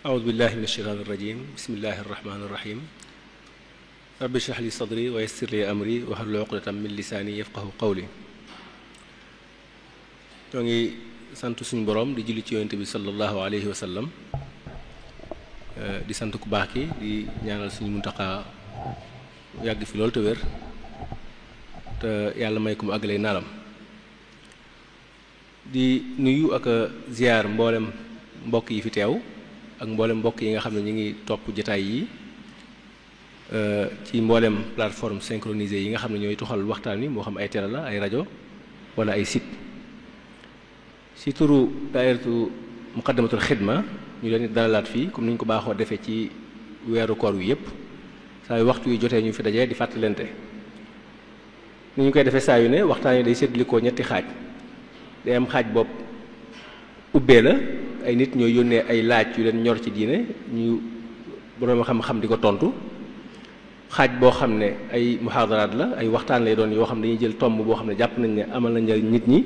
أعوذ بالله من الشيطان الرجيم بسم الله الرحمن الرحيم رب اشرح لي صدري ويسر لي أمري واحلل عقدة من لساني يفقهوا قولي. ñoo ngi sant suñu borom di julli ci yonent bi sallallahu alayhi wa sallam di sant ku baax ki di ñaanal suñu Muntaxa yàgg fi loolu te wér te yàlla may ko mu àggalee naalam di nuyu ak ziar mboolem mbokk yi fi teew ak mboolem mbokk yi nga xam ne ñu ngi topp jotaay yi ci mboolem plateforme synchronisée yi nga xam ne ñooy tuxal waxtaan wi moo xam ay télé la ay rajo wala ay site. ci turu daayiratu muqaddamatul xidma ñu leen di dalalaat fii comme ni ñu ko baaxoo defee ci weeru koor wi yépp saa yu waxtu yu jotee ñu fi dajee di fàttalante ni ñu koy defee saa yu ne waxtaan yi day séddalikoo ñetti xaaj day am xaaj bopp ubbee la ay nit ñooy yónnee ay laaj yu leen ñor ci diine ñu borom xam-xam di ko tontu xaaj boo xam ne ay muhaadaraat la ay waxtaan lay doon yoo xam ne dañuy jël tomb boo xam ne jàpp nañ ne amal na njariñ nit ñi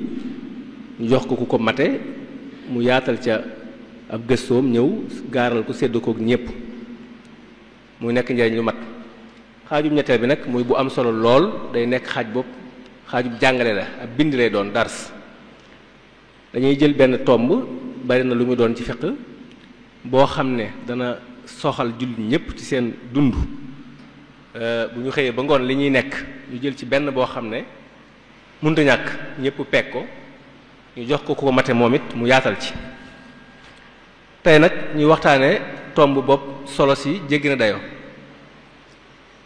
ñu jox ko ku ko mate mu yaatal ca ab gëstoom ñëw gaaral ko sédd kook ñépp muy nekk njariñ lu mat xaajub ñetteel bi nag muy bu am solo lool day nekk xaaj bopp xaajub jàngale la ab bind lay doon dars dañuy jël benn tomb bari na lu muy doon ci fiqh boo xam ne dana soxal jullit ñépp ci seen dund bu ñu xëyee ba ngoon li ñuy nekk ñu jël ci benn boo xam ne mënta ñàkk ñépp pegg ko ñu jox ko ko mate moom it mu yaatal ci tey nag ñuy waxtaane tomb bopp solo si jéggi na dayo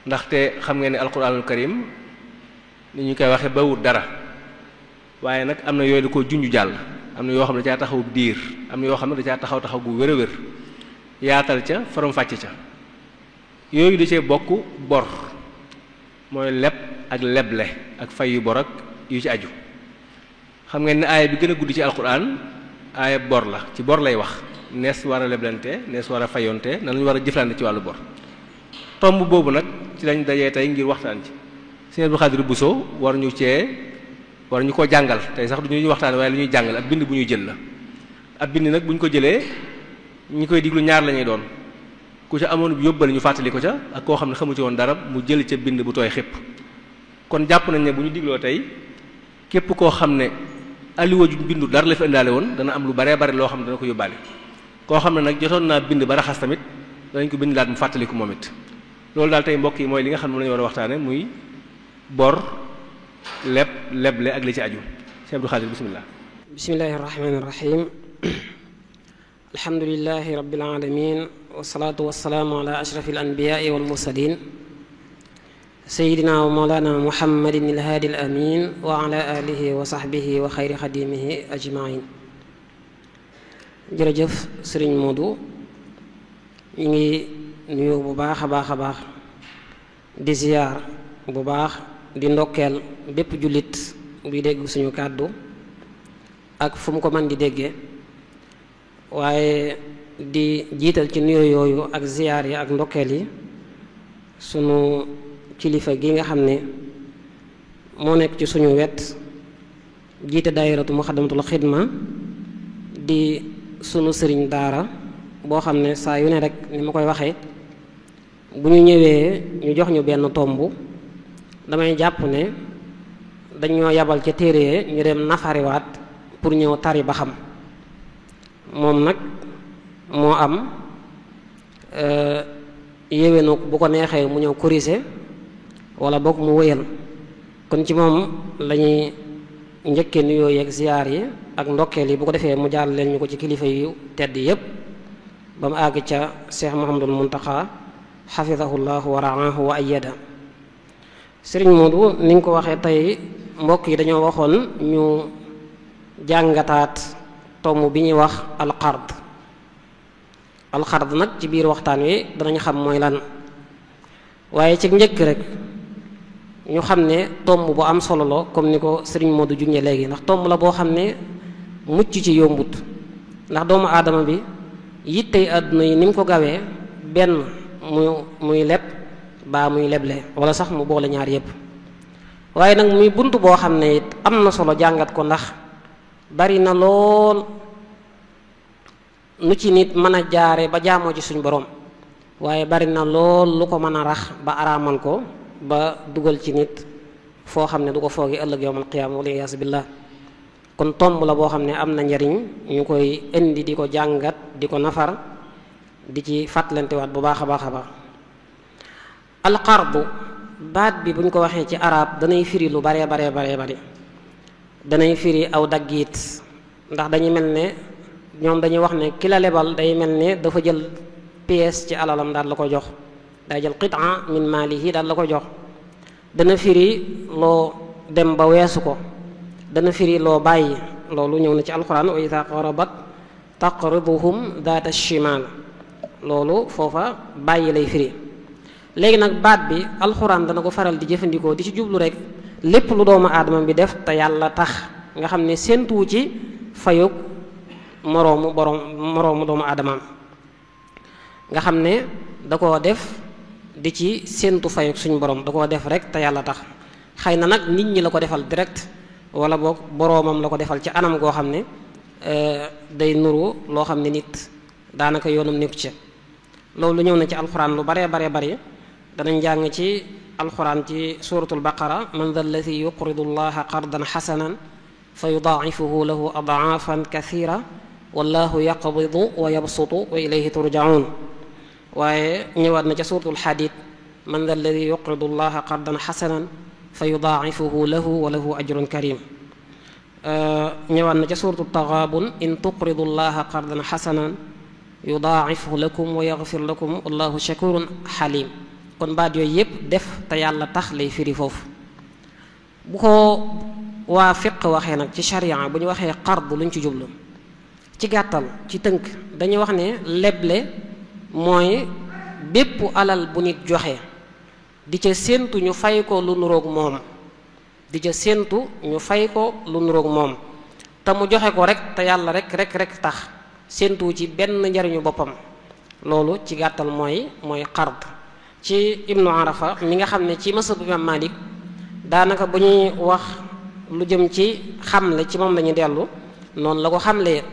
ndaxte xam ngeen ne alquranul karim ni ñu koy waxe bawut dara waaye nag am na yooyu da ko junju jàll am na yoo xam ne da caa taxaw diir am na yoo xam ne da caa taxaw gu wér a wér yaatal ca faram fàcce ca yooyu da cee bokk bor mooy leb ak leble ak fay yu bor ak yu ci aju xam ngeen ne aaya bi gën a gudd ci alquran aaya bor la ci bor lay wax nees war a leblante nees war a fayonte na lañu war a jëflante ci wàllu bor tomb boobu nag ci lañ dajee tey ngir waxtaan ci Sëriñ Abdou Khadre Bousso war ñu koo jàngal tey sax du ñuy waxtaan waaye lu ñuy jàngal ab bind bu ñuy jël la ab bind nag bu ñu ko jëlee ñi koy diglu ñaar la ñuy doon ku ca amoon bu yóbbal ñu fàttali ko ca ak koo xam ne xamu ci woon dara mu jël ca bind bu tooy xépp kon jàpp nañ ne bu ñu digloo tey képp koo xam ne aliwa ju bindu dara la fi indaale woon dana am lu baree bare loo xam ne dana ko yóbbaale koo xam ne nag jotoon naa bind ba raxas tamit danañ ko bind laat mu fàttaliku moom it loolu daal tey mbokk yi mooy li nga xam ne moom la ñu war a waxtaane muy bor leble ak li ci aju Sëriñ Abdou Khadre bismillah bismillahi rahmaani rahim alhamdulillahi rabbil alamin wasalaatu wasalaamu ala ashrafil anbiyaai wal mursalin sayidina wa mawlana muhammadin alhaadi alamin wa ala alihi wa sahbihi wa xayri xadimihi ajmain jërëjëf sëriñ Modou ñu ngi nuyu bu baax a baax a baax di ziyaar bu baax di ndokkeel bépp jullit buy dégg suñu kàddu ak fu mu ko mën di déggee waaye di jiital ci nuyoo yooyu ak ziyaar yi ak ndokkeel yi sunu kilifa gi nga xam ne moo nekk ci suñu wet jiite daayiratu muxaddamatul xidma di sunu sëriñ daara boo xam ne saa yu ne rek ni ma koy waxee bu ñu ñëwee ñu jox ñu benn tomb damay jàpp ne dañoo yabal ca téere ñu dem nafariwaat pour ñëw tari ba xam moom nag moo am yéwénu bu ko neexee mu ñëw corriger wala boog mu wëyal kon ci moom lañuy njëkkee nuyoo yeeg ziyaar yi ak ndokkeel yi bu ko defee mu jàll leen ñu ko ci kilifa yu tedd yépp ba mu àgg ca Cheikh Mouhamadul Muntaxa xafidahullahu wa raahu wa ayyada Sëriñ Modou ni nga ko waxee tey mbokk yi dañoo waxoon ñu jàngataat tomb bi ñuy wax alxard nag ci biir waxtaan wi danañ xam mooy lan waaye ci njëkk rek ñu xam ne tomb bu am solo la comme ni ko Sëriñ Modou junñe léegi ndax tomb la boo xam ne mucc ci yombut ndax doomu aadama bi yittey àdduna yi ni mu ko gawee benn muy leb baa muy leble wala sax mu boole ñaar yépp waaye nag muy bunt boo xam ne it am na solo jàngat ko ndax bari na lool nu ci nit mën a jaare ba jaamoo ci suñ borom, waaye bari na lool lu ko mën a rax ba araamal ko ba dugal ci nit foo xam ne du ko foogi ëllëg yawmal qiyaama wal iyaazu billah. kon tomb la boo xam ne am na njariñ ñu koy indi di ko jàngat di ko nafar di ci fàttalantewaat bu baax a baax a baax. alqardu baat bi bu ñu ko waxee ci arab danay firi lu baree bari danay firi aw daggiit, ndax dañuy mel ne ñoom dañuy wax ne ki la lebal day mel ne dafa jël pièce ci alalam daal la ko jox, day jël qit'a min maalihi daal la ko jox. dana firi loo dem ba weesu ko, dana firi loo bàyyi, loolu ñëw na ci alquran wa idha qarabat taqriduhum daata shimal, loolu foofa bàyyi lay firi. léegi nag baat bi alxuraan dana ko faral di jëfandikoo di ci jublu rek lépp lu doomu aadama bi def te yàlla tax, nga xam ne séentuwu ci fayug moroomu doomu aadamaam, nga xam ne da koo def di ci séentu fayug suñu borom, da koo def rek te yàlla tax. xëy na nag nit ñi la ko defal direct, wala boog boroomam la ko defal ci anam goo xam ne day nuru loo xam ne nit daanaka yoonam nekku ci. loolu ñëw na ci alxuraan lu baree bari danañ jàng ci alxuraan ci suratul baqara man dha alladi yuqridu allaha qardan xasanan fa yudaa'ifuhu lahu adaafan kathira wallahu yaqbidu wa yabsutu wa ilayhi turjaun. waaye ñëwaat na ca suratul xadiid man dha alladi yuqridu allaha qardan xasanan fa yudaa'ifuhu lahu wa lahu ajrun karim. ñëwaat na ca suratul taxaabun in tuqridu allaha qardan xasanan yudaa'ifhu lakum wa yaghfir lakum wallahu shakurun xalim. kon baat yooyu yépp def te yàlla tax lay firi foofu. bu ko waa fiq waxee nag ci sharia bu ñu waxee qard luñ ci jublu ci gàttal ci tënk dañuy wax ne leble mooy bépp alal bu nit joxe di ca séentu ñu fay ko lu nuroog moom, di ca séentu ñu fay ko lu nuroog moom te mu joxe ko rek te yàlla rek tax, séentu ci benn njariñu boppam. loolu ci gàttal mooy qard. ci ibnu arafa mi nga xam ne ci masab imam malik daanaka bu ñuy wax lu jëm ci xamle ci moom lañu dellu, noonu la ko xamlee.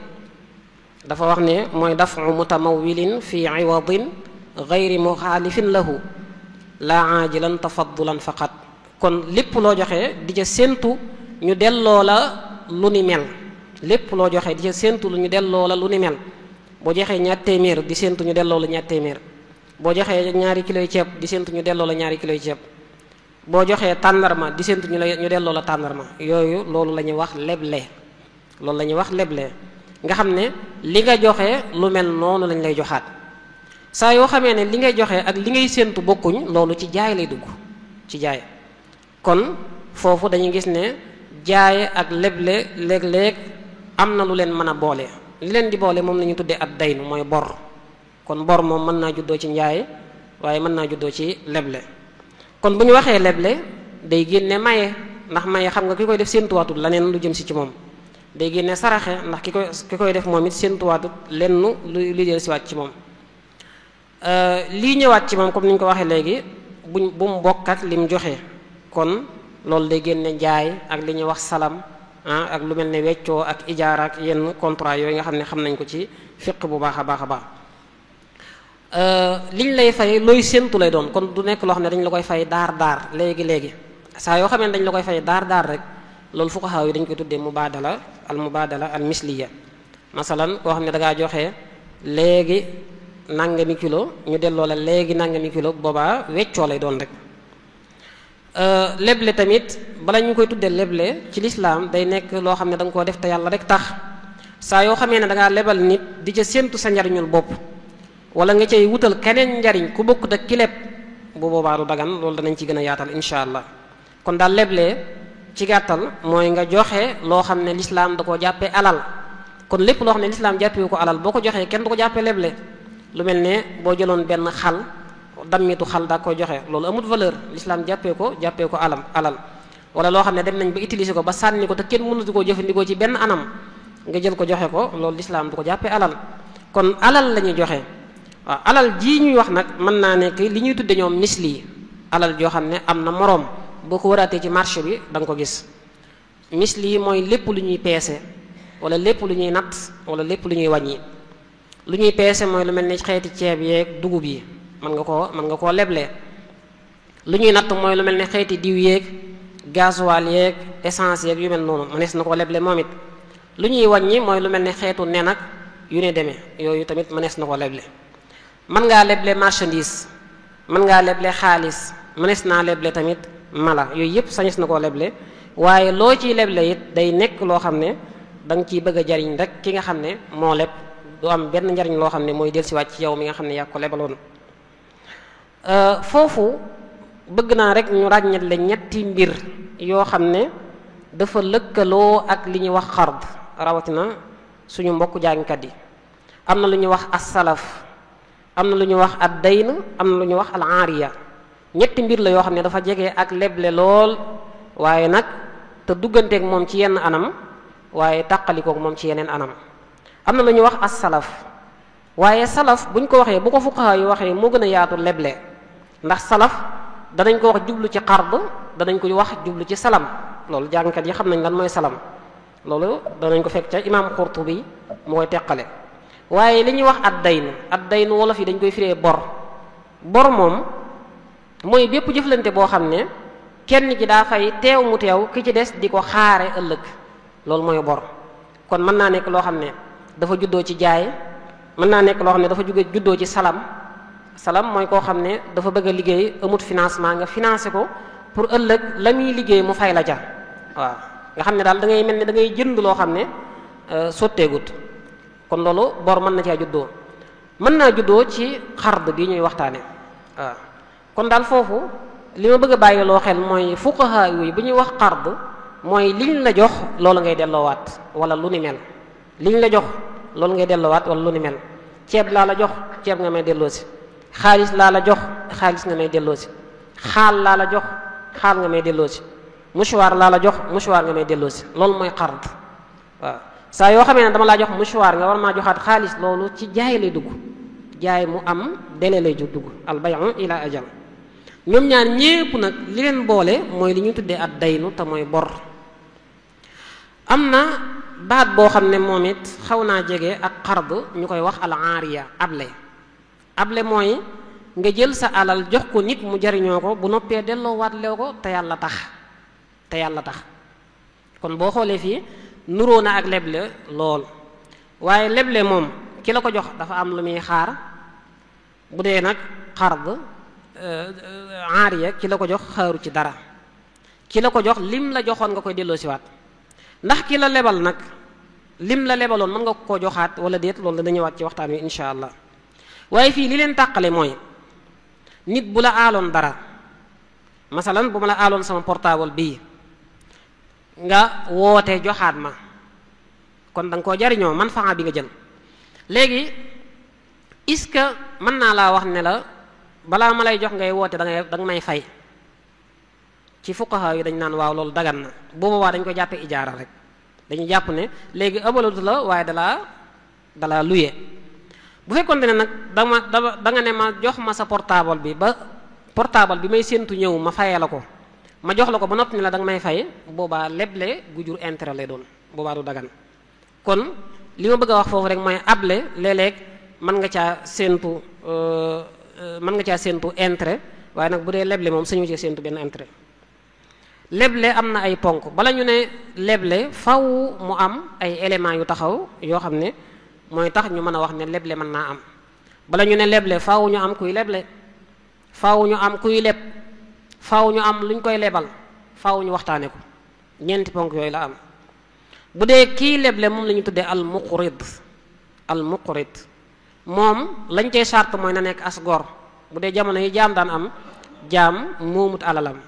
dafa wax ne mooy dafu mutamawilin fi iwadin gayri muxaalifin lahu la ajilan tafaddulan faqat. kon lépp loo joxe di ca séentu ñu delloo la lu ni mel, lépp loo joxe di ca séentu lu ñu delloo la lu ni mel. boo joxee ñaar téeméer di séentu ñu delloo la ñaar téeméer, boo joxee 2 kiloy ceeb di séentu ñu delloo la 2 kiloy ceeb, boo joxee tàndarma di séentu ñu delloo la tàndarma. yooyu loolu la ñuy wax leble, loolu la ñuy wax leble, nga xam ne li nga joxe lu mel noonu lañ lay joxaat. saa yoo xamee ne li ngay joxe ak li ngay séentu bokkuñ, loolu ci jaay lay dugg, ci jaay. kon foofu dañuy gis ne jaay ak leble léeg-léeg am na lu leen mën a boole. li leen di boole moom la ñu tuddee ad dayn, mooy bor. kon bor moom mën naa juddoo ci njaay waaye mën naa juddoo ci leble. kon bu ñu waxee leble day génne maye, ndax maye xam nga ki koy def séentuwaatul leneen lu jëm si ci moom. day génne saraxe, ndax ki koy def moom it séentuwaatut lenn lu jël siwaat ci moom. lii ñëwaat ci moom comme ni ñu ko waxee léegi bu mu bokk ak lim joxe. kon loolu day génne jaay ak li ñuy wax salam ak lu mel ne weccoo ak ijaara ak yenn contrat yooyu nga xam ne xam nañ ko ci fiq bu baax a baax a baax. liñ lay fay looy séentu lay doon, kon du nekk loo xam ne dañ la koy fay daar léegi saa yoo xamee ne dañ la koy fay daar rek loolu fuqaha yi dañ koy tuddee mubaadala al misliya. masalan koo xam ne da ngaa joxe léegi nangami kilo ñu delloo la léegi nangami kilo, boobaa weccoo lay doon rek. leble tamit bala ñu koy tuddee leble ci lislaam day nekk loo xam ne da nga koo def te yàlla rek tax. saa yoo xamee ne da ngaa lebal nit di ca séentu sa njariñul bopp, wala nga cay wutal keneen njariñ ku bokkut ak ki leb, bu boobaa du dagan. loolu danañ ci gën a yaatal incha allah. kon daal leble ci gàttal mooy nga joxe loo xam ne lislaam da koo jàppee alal. kon lépp loo xam ne lislaam jàppee ko alal boo ko joxee kenn du ko jàppee leble. lu mel ne boo jëloon benn xal, dammitu xal daa koy joxe, loolu amut valeur, lislaam jàppee ko alal. wala loo xam ne dem nañ ba utiliser ko ba sànni ko te kenn mënatu koo jëfandikoo ci benn anam, nga jël ko joxe ko, loolu lislaam du ko jàppee alal. kon alal la ñuy joxe. waaw alal jii ñuy wax nag mën naa nekk li ñuy tudde ñoom misli, alal joo xam ne am na moroom. boo ko waraatee ci marché bi da nga ko gis. misli mooy lépp lu ñuy peese, wala lépp lu ñuy natt, wala lépp lu ñuy wàññi. lu ñuy peese mooy lu mel ni xeeti ceeb yeeg dugub yi mën nga koo leble. lu ñuy natt mooy lu mel ni xeeti diw yeeg gasoil yeeg essence yeeg yu mel noonu mënees na koo leble moom it. lu ñuy wàññi mooy lu mel ni xeetu nen ak yu ne demee yooyu tamit mënees na koo leble. mën ngaa leble marchandise mën ngaa leble xaalis mënees naa leble tamit mala yooyu yëpp sañes na koo leble waaye loo ciy leble it day nekk loo xam ne da nga ciy bëgg a jariñ rek ki nga xam ne moo leb du am benn njariñ loo xam ne mooy dellusiwaat ci yow mi nga xam ne yaa ko lebaloon. foofu bëgg naa rek ñu ràññat la ñetti mbir yoo xam ne dafa lëkkaloo ak li ñuy wax xard rawatina suñu mbokku jàngkat yi. am na lu ñuy wax as-salaf am na lu ñuy wax ad-dayn am na lu ñuy wax al-aariya ñetti mbir la yoo xam ne dafa jege ak leble lool waaye nag te dugganteeg moom ci yenn anam waaye tàqalikoog moom ci yeneen anam. am na lu ñuy wax as-salaf waaye salaf buñ ko waxee bu ko fuqaha yu waxee moo gën a yaatu leble ndax salaf danañ ko wax jublu ci xard danañ ko wax jublu ci salam loolu jàngkat yi xam nañ lan mooy salam loolu danañ ko fekk ca imaam Qurtubi mu koy teqale. waaye li ñuy wax ad-dayn wolof yi dañ koy firee bor moom mooy bépp jëflante boo xam ne kenn ci daa fay teew mu teew ki ci des di ko xaare ëllëg loolu mooy bor. kon mën naa nekk loo xam ne dafa juddoo ci jaay mën naa nekk loo xam ne dafa juddoo ci salam mooy koo xam ne dafa bëgg a liggéey amut financement nga financé ko pour ëllëg la muy liggéey mu fay la ja waaw nga xam ne daal da ngay mel ne da ngay jënd loo xam ne sotteegut kon loolu bor mën na caa juddoo. mën naa juddoo ci xard bi ñuy waxtaane waaw kon daal foofu li ma bëgg a bàyyi loo xel mooy fuqaha yi bu ñuy wax xard mooy liñ la jox loolu ngay delloowaat wala lu ni mel liñ la jox loolu ngay delloowaat wala lu ni mel ceeb laa la jox ceeb nga may delloosi xaalis laa la jox xaalis nga may delloosi xaal laa la jox xaal nga may delloosi mouchoir laa la jox mouchoir nga may delloosi loolu mooy xard waaw saa yoo xamee ne dama laa jox mouchoir nga war maa joxaat xaalis loolu ci jaay lay dugg jaay mu am délai lay dugg al bay'u ila ajal ñoom ñaar ñépp nag li leen boole mooy li ñu tuddee ad daynu te mooy bor. am na baat boo xam ne moom it xaw naa jege ak xard ñu koy wax al aariya able mooy nga jël sa alal jox ko nit mu jariñoo ko bu noppee delloo waat lew ko te yàlla tax kon boo xoolee fii nuroo na ak leble lool waaye leble moom ki la ko jox dafa am lu muy xaar bu dee nag xard aariya ki la ko jox xaaru ci dara ki la ko jox lim la joxoon nga koy delloo siwaat ndax ki la lebal nag lim la lebaloon mën nga ko joxaat wala déet loolu dana ñëwaat ci waxtaan wi insha allah waaye fii li leen tàqale mooy nit bu la aaloon dara masalan bu ma la aaloon sama portable bii nga woote joxaat ma kon da nga koo jariñoo man faa bi nga jël léegi est-ce que mën naa laa wax ne la balaa ma lay jox ngay woote da nga may fay ci fuqaha yi dañ naan waaw loolu dagan na bu boobaa dañ ko jàppee ijaara rek dañuy jàpp ne léegi ëbalatu la waaye dalaa luye bu fekkoonte ne nag da nga ne ma jox ma sa portable bi ba portable bi may séentu ñëw ma fayee la ko ma jox la ko ba noppi ne la da nga may fay boobaa leble gu jur intérêt lay doon boobaa du dagan kon li ma bëgg a wax foofu rek mooy able léeg-léeg mën nga caa séentu intérêt waaye nag bu dee leble moom sañu ci séentu benn intérêt. leble am na ay ponk bala ñu ne leble faw mu am ay éléments yu taxaw yoo xam ne mooy tax ñu mën a wax ne leble mën naa am bala ñu ne leble faw ñu am kuy leble faw ñu am kuy leb faw ñu am luñ koy lebal faw ñu waxtaane ko ñeenti ponk yooyu la am. bu dee kii leble moom la ñu tuddee al muqrid moom lañ cay charte mooy na nekk as gor bu dee jamono yi jaam daan am jaam moomut alalam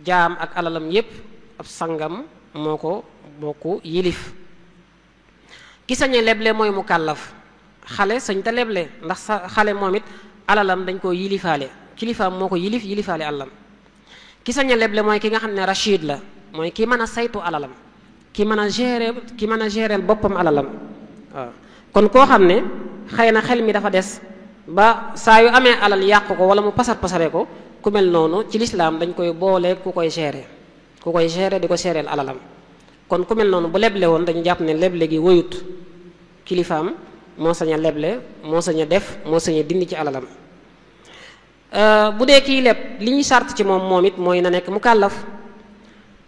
jaam ak alalam yépp ab sangam moo ko yilif. ki sañe leble mooy mu kàllaf xale sañ te leble ndax sa xale moom it alalam dañ koo yilifaale kilifaam moo ko yilifaale alalam. ki sañe leble mooy ki nga xam ne rachid la mooy ki mën a saytu alalam ki mën a gérer boppam alalam waaw kon koo xam ne xëy na xel mi dafa des ba saa yu amee alal yàq ko wala mu pasare ko ku mel noonu ci lislaam dañ koy boole ku koy gérer di ko gérer alalam kon ku mel noonu bu leble woon dañu jàpp ne leble gi woyut kilifaam moo sañ a leble moo sañ a def moo sañ a dindi ci alalam. Bu dee kii leb li ñuy sart ci moom it mooy na nekk mukallaf,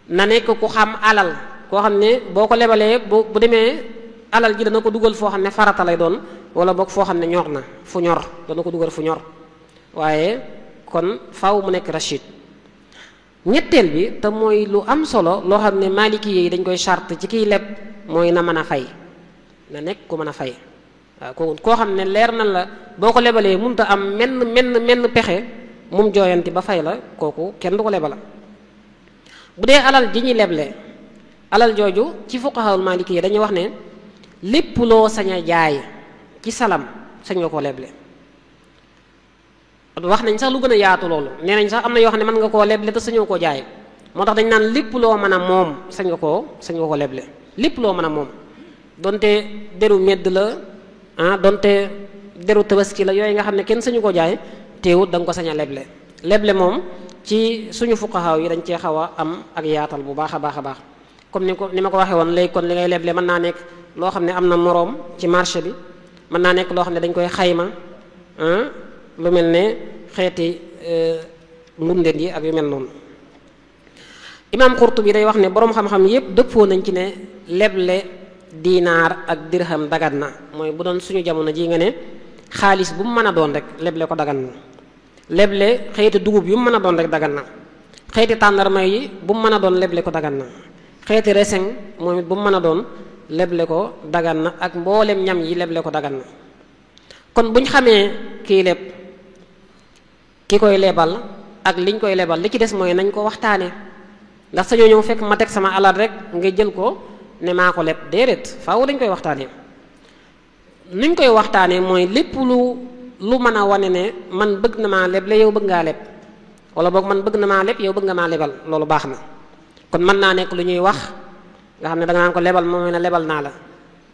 na nekk ku xam alal, koo xam ne boo ko lebalee bu demee alal ji dana ko dugal foo xam ne farata lay doon wala boog foo xam ne ñor na fu ñor dana ko dugal fu ñor, waaye kon faaw mu nekk rachid. ñetteel bi te mooy lu am solo loo xam ne maliki yi dañ koy sart ci kiy leb mooy na mën a fay, na nekk ku mën a fay. waaw koo xam ne leer na la boo ko lebalee mënut a am menn pexe mum jooyanti ba fay la, kooku kenn du ko lebala. bu dee alal ji ñuy leble, alal jooju ci fuqahaul maliki yi dañuy wax ne lépp loo sañ a jaay ci salam sañ nga koo leble. wax nañ sax lu gën a yaatu loolu, nee nañ sax am na yoo xam ne mën nga koo leble te sañoo koo jaay, moo tax dañ naan lépp loo mën a moom sañ nga koo leble, lépp loo mën a moom donte deru medd la donte deru tabaski la yooyu nga xam ne kenn sañu ko jaay, teewut da nga ko sañ a leble. leble moom ci suñu fuqahaa yi dañ cee xaw a am ak yaatal bu baax a baax a baax, comme ni ma ko waxee woon léegi. kon li ngay leble mën naa nekk loo xam ne am na moroom ci marché bi, mën naa nekk loo xam ne dañ koy xayma, lu mel ne xeeti ndundeen yi ak yu mel noonu. Imaam Qurtubi day wax ne boroom xam-xam yépp dëppoo nañ ci ne leble diinaar ak dirham dagan na, mooy bu doon suñu jamono ji nga ne xaalis bu mu mën a doon rek leble ko dagan na. leble xeeti dugub yu mu mën a doon rek dagan na, xeeti tàndarma yi bu mu mën a doon leble ko dagan na, xeeti reseng moom it bu mu mën a doon leble ko dagan na, ak mboolem ñam yi leble ko dagan na. kon buñ xamee kii leb, ki koy lebal ak liñ koy lebal, li ci des mooy nañ ko waxtaane, ndax sañoo ñëw fekk ma teg sama alal rek nga jël ko ne maa ko leb, déedéet faaw dañ koy waxtaane. nuñ koy waxtaane mooy lépp lu mën a wane ne man bëgg na maa leble yow bëgg ngaa leb, wala boog man bëgg na maa leb yow bëgg nga maa lebal, loolu baax na. kon mën naa nekk lu ñuy wax nga xam ne da nga naan ko lebal moom mooy ne lebal naa la,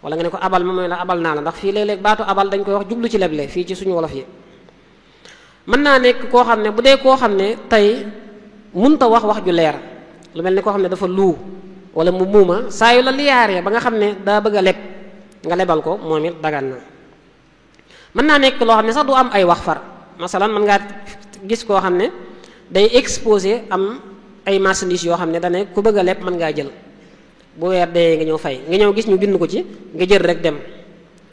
wala nga ne ko abal moom mooy ne abal naa la, ndax fii léeg-léeg baatu abal dañ koy wax jublu ci leble fii ci suñu wolof yi. mën naa nekk koo xam ne bu dee koo xam ne tey munta wax ju leer, lu mel ne koo xam ne dafa luu wala mu muuma, saa yu la liyaaree ba nga xam ne daa bëgg a leb nga lebal ko, moom it dagan na. mën naa nekk loo xam ne sax du am ay wax far, masalan mën ngaa gis koo xam ne day exposé am ay marchandises yoo xam ne dane ku bëgg a leb mën ngaa jël, bu weer dee nga ñëw fay, nga ñëw gis ñu bind ko ci nga jël rek dem.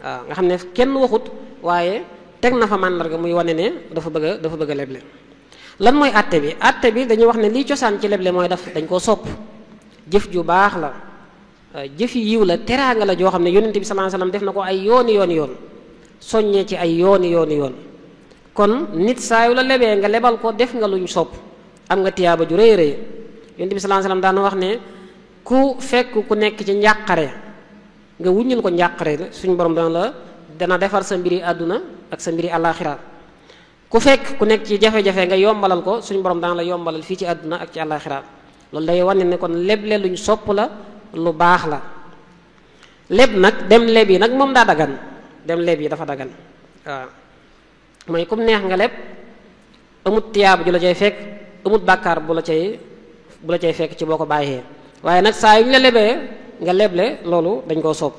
waaw nga xam ne kenn waxut waaye teg na fa màndarga muy wane ne dafa bëgg a leble. lan mooy àtte bi? àtte bi dañuy wax ne liy cosaan ci leble mooy dañ koo sopp, jëf ju baax la, jëfi yiw la, teraanga la joo xam ne yonent bi sallallahu alayhi wasallam def na ko ay yoon soññee ci ay yoon. kon nit saa yu la lebee nga lebal ko def nga luñ sopp, am nga tiyaaba ju rëy yonent bi sallallahu alayhi wasallam daan wax ne ku fekk ku nekk ci njàqare nga wuññil ko njàqare suñu borom dana defar sa mbiri àdduna ak sa mbiri àllaaxira. ku fekk ku nekk ci jafe-jafe nga yombalal ko, suñu borom dana la yombalal fii ci àdduna ak ci àllaaxira. loolu day wane ne kon leble luñ sopp la, lu baax la. leb nag dem leb yi nag moom daa dagan, dem leb yi dafa dagan. waaw mooy comme neex nga leb, amut tiyaaba ju la cay fekk, amut bàkkaar bu la cay fekk ci boo ko bàyyee. waaye nag saa yu ñu la lebee nga leble, loolu dañ koo sopp.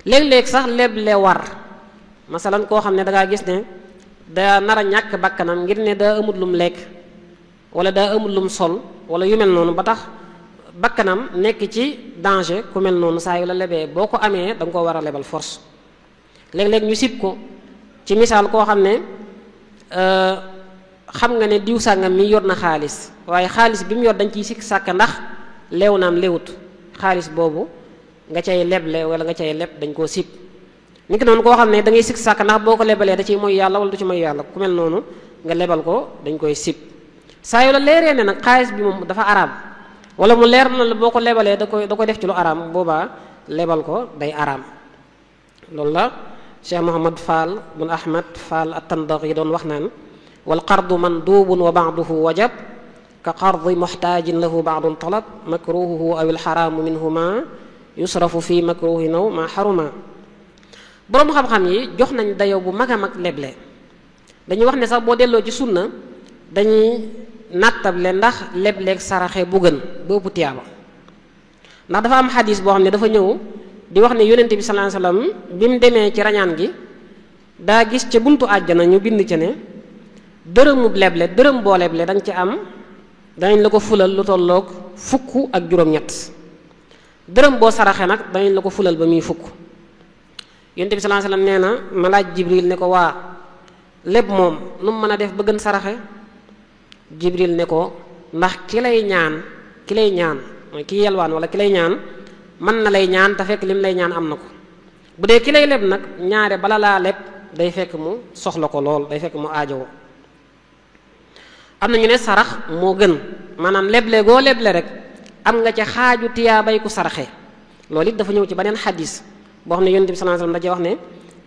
léeg-léeg sax leble war, masalan koo xam ne dangaa gis ne daa nar a ñàkk bakkanam ngir ne daa amut lum lekk wala daa amut lum sol wala yu mel noonu, ba tax bakkanam nekk ci danger, ku mel noonu saa yu la lebee boo ko amee da nga koo war a lebal force. léeg-léeg ñu sib ko ci misaal koo xam ne xam nga ne diw sàngam mi yor na xaalis, waaye xaalis bi mu yor dañ ciy sikk sàkk ndax leew naam léewut, xaalis boobu nga cay leble wala nga cay leb dañ koo sib. ni ki noonu koo xam ne da ngay sikk sàkk ndax boo ko lebalee da ciy mooy yàlla wala du ci mooy yàlla, ku mel noonu nga lebal ko dañ koy sib. saa yu la leeree ne nag xaalis bi moom dafa araam, wala mu leer na la boo ko lebalee da koy def ci lu araam, boobaa lebal ko day araam. loolu la Cheikh Mouhamad Fall bun Ahmad Fall at-Tandaghi yi doon wax naan wal qardu mandubun wa ba'duhu wajab ka qardi muhtaajin lahu ba'dun talab makruhuhu aw al-haramu minhuma yusrafu fi makruhi naw ma haruma. boroom xam-xam yi jox nañ dayoo bu mag a mag leble. dañuy wax ne sax boo delloo ci sunna dañuy nattable ndax lebleeg saraxe bu gën boobu tiyaaba. ndax dafa am xadis boo xam ne dafa ñëw di wax ne yonent bi sallallahu alayhi wasallam bi mu demee ci rañaan gi daa gis ca buntu àjjana ñu bind ca ne dërëmub leble dërëm boo leble danga ci am danañ la ko fulal lu tolloog fukk ak juróom-ñett dërëm boo saraxe nag danañ la ko fulal ba muy fukk. yonent bi sallallahu alayhi wasallam nee na ma laaj Jibril ne ko waa leb moom nu mu mën a def ba gën saraxe Jibril ne ko ndax ki lay ñaan mooy ki yelwaan wala ki lay ñaan mën na lay ñaan te fekk lim lay ñaan am na ko bu dee ki lay leb nag ñaare bala laa leb day fekk mu soxla ko lool day fekk mu aajowoo. am na ñu ne sarax moo gën maanaam leble goo leble rek am nga ca xaaju tiyaabay ku saraxe loolu it dafa ñëw ci beneen xadis boo xam ne yonent bi sallallahu alayhi wasallam da cee wax ne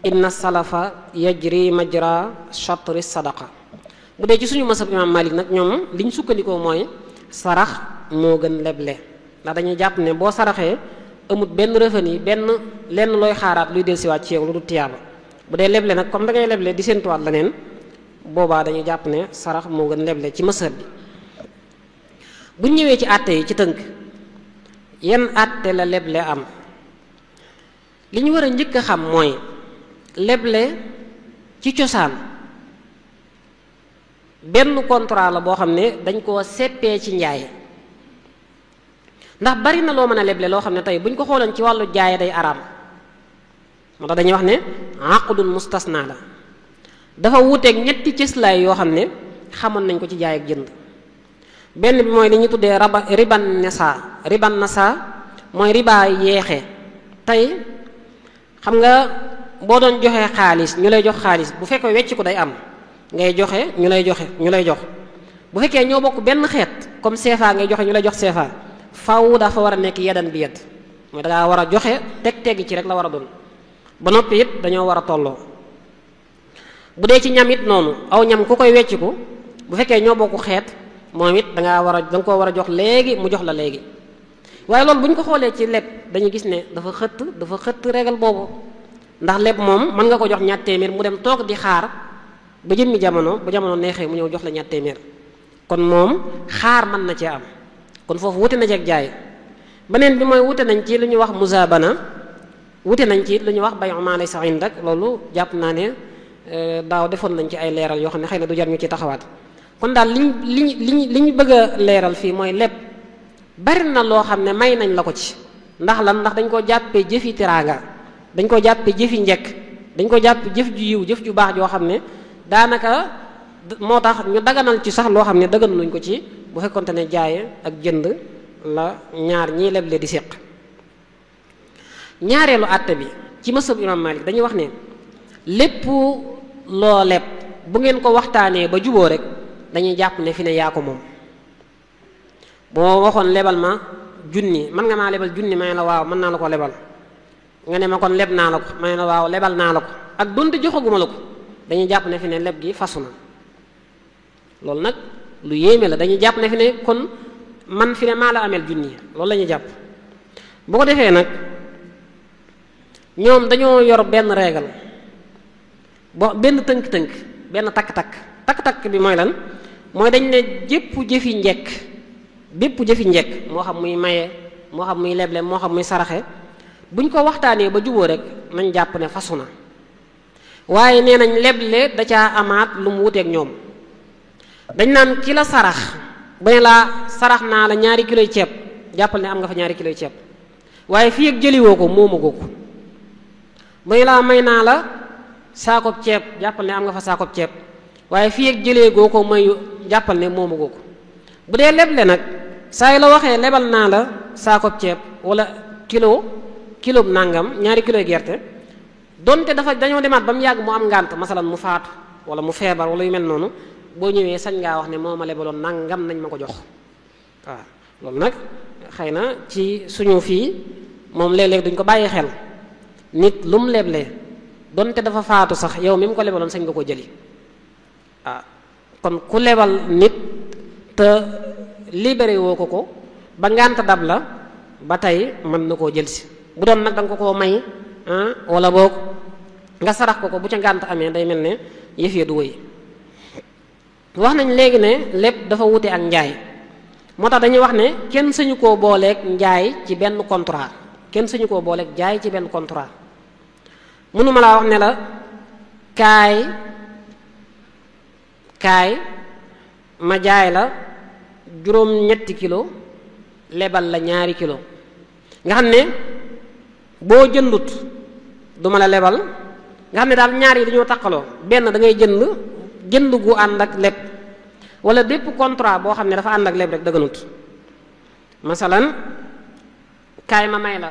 inna salafa yajri majra shatri sadaqa. bu dee ci suñu masab imam Malik nag ñoom liñ sukkandikoo mooy sarax moo gën leble ndax dañuy jàpp ne boo saraxee amut benn revenu lenn looy xaaraat luy dellusiwaat ci yow lu du tiyaaba. bu dee leble nag comme da ngay leble di séentuwaat leneen boobaa dañuy jàpp ne sarax moo gën leble ci masab bi. bu ñëwee ci àtte yi ci tënk yan àtte la leble am li ñu war a njëkk a xam mooy leble ci cosaan benn contrat la boo xam ne dañ koo seppee ci njaay ndax bari na loo mën a leble loo xam ne tey buñ ko xooloon ci wàllu jaay day araam moo tax dañuy wax ne aqdun mustasna la dafa wuuteeg ñetti cëslaay yoo xam ne xamoon nañ ko ci jaay ak jënd. benn bi mooy li ñu tuddee riban nasa mooy riba yeexe tey xam nga boo doon joxe xaalis ñu lay jox xaalis bu fekkee wecc ko day am ngay joxe ñu lay jox bu fekkee ñoo bokk benn xeet comme CFA ngay joxe ñu lay jox CFA faaw dafa war a nekk yedan bi yedd mooy dangaa war a joxe teg ci rek la war a doon ba noppi it dañoo war a tolloo. bu dee ci ñam it noonu aw ñam ku koy wecc ko bu fekkee ñoo bokk xeet moom it danga koo war a jox léegi mu jox la léegi waaye loolu bu ñu ko xoolee ci leb dañu gis ne dafa xëtt régal boobu ndax leb moom mën nga ko jox ñaar téeméer mu dem toog di xaar ba jëmmi jamono bu jamono neexee mu ñëw jox la ñaar téeméer kon moom xaar mën na cee am kon foofu wute na ci ak jaay. beneen bi mooy wute nañ ci lu ñuy wax muzaabana wute nañ ci lu ñuy wax bay'u maa laysa indak loolu jàpp naa ne daaw defoon nañ ci ay leeral yoo xam ne xëy na du jar ñu ci taxawaat. kon daal li ñu bëgg a leeral fii mooy leb bari na loo xam ne may nañ la ko ci ndax ndax dañ ko jàppee jëfi teraanga dañ ko jàppee jëfi njekk dañ ko jàppee jëf ju yiw jëf ju baax joo xam ne daanaka moo tax ñu daganal ci sax loo xam ne daganaluñ ko ci bu fekkonte ne jaaye ak jënd la ñaar ñii leble di séq. ñaareelu àtte bi ci mësab imam Malik dañuy wax ne lépp loo leb bu ngeen ko waxtaanee ba juboo rek dañuy jàpp ne fi ne yaa ko moom. boo waxoon lebal ma junni mën nga maa lebal junni ma ne la waaw mën naa la ko lebal nga ne ma kon leb naa la ko ma ne la waaw lebal naa la ko ak donte joxaguma la ko dañuy jàpp ne fi ne leb gi fasu na loolu nag lu yéeme la dañuy jàpp ne fi ne kon man fi ne maa la ameel junni loolu la ñuy jàpp. bu ko defee nag ñoom dañoo yor benn régal benn tënk-tënk benn takk-takk bi mooy lan mooy dañ ne bépp jëfi njekk moo xam muy maye moo xam muy leble moo xam muy saraxe buñ ko waxtaanee ba juboo rek nañ jàpp ne fasu na waaye nee nañ leble da caa amaat lu mu wuteeg ñoom dañ naan ki la sarax bu ne laa sarax naa la 2 kiloy ceeb jàppal ne am nga fa 2 kiloy ceeb waaye fii ak jëliwoo ko moomagoo ko bu ne laa may naa la saakob ceeb jàppal ne am nga fa saakob ceeb waaye fii ak jëlee goo ko mayu jàppal ne moomagoo ko bu dee leble nag saa yu la waxee lebal naa la saakob ceeb wala kilo nangam 2 kiloy gerte donte dañoo demaat ba mu yàgg mu am ngànt masalan mu faatu wala mu feebar wala yu mel noonu boo ñëwee sañ ngaa wax ne moo ma lebaloon nangam nañ ma ko jox waaw loolu nag xëy na ci suñu fii moom léeg-léeg duñ ko bàyyi xel nit lu mu leble donte dafa faatu sax yow mi mu ko lebaloon sañ nga ko jëli waaw kon ku lebal nit te libéré woo ko ba ngànt dab la ba tey mën na koo jël si bu doon nag da nga ko koo may wala boog nga sarax ko bu ca ngànt amee day mel ne yëf ya du wëy wax nañ léegi ne lépp dafa wute ak njaay moo tax dañuy wax ne kenn sañu koo booleeg njaay ci benn contrat kenn sañu koo booleeg jaay ci benn contrat. mënuma laa wax ne la kaay ma jaay la juróom-ñetti kilo lebal la 2 kilo nga xam ne boo jëndut duma la lebal nga xam ne daal ñaar yi dañoo taqaloo benn da ngay jënd gu ànd ak leb wala bépp contrat boo xam ne dafa ànd ak leb rek dëgganut. masalan kaay ma may la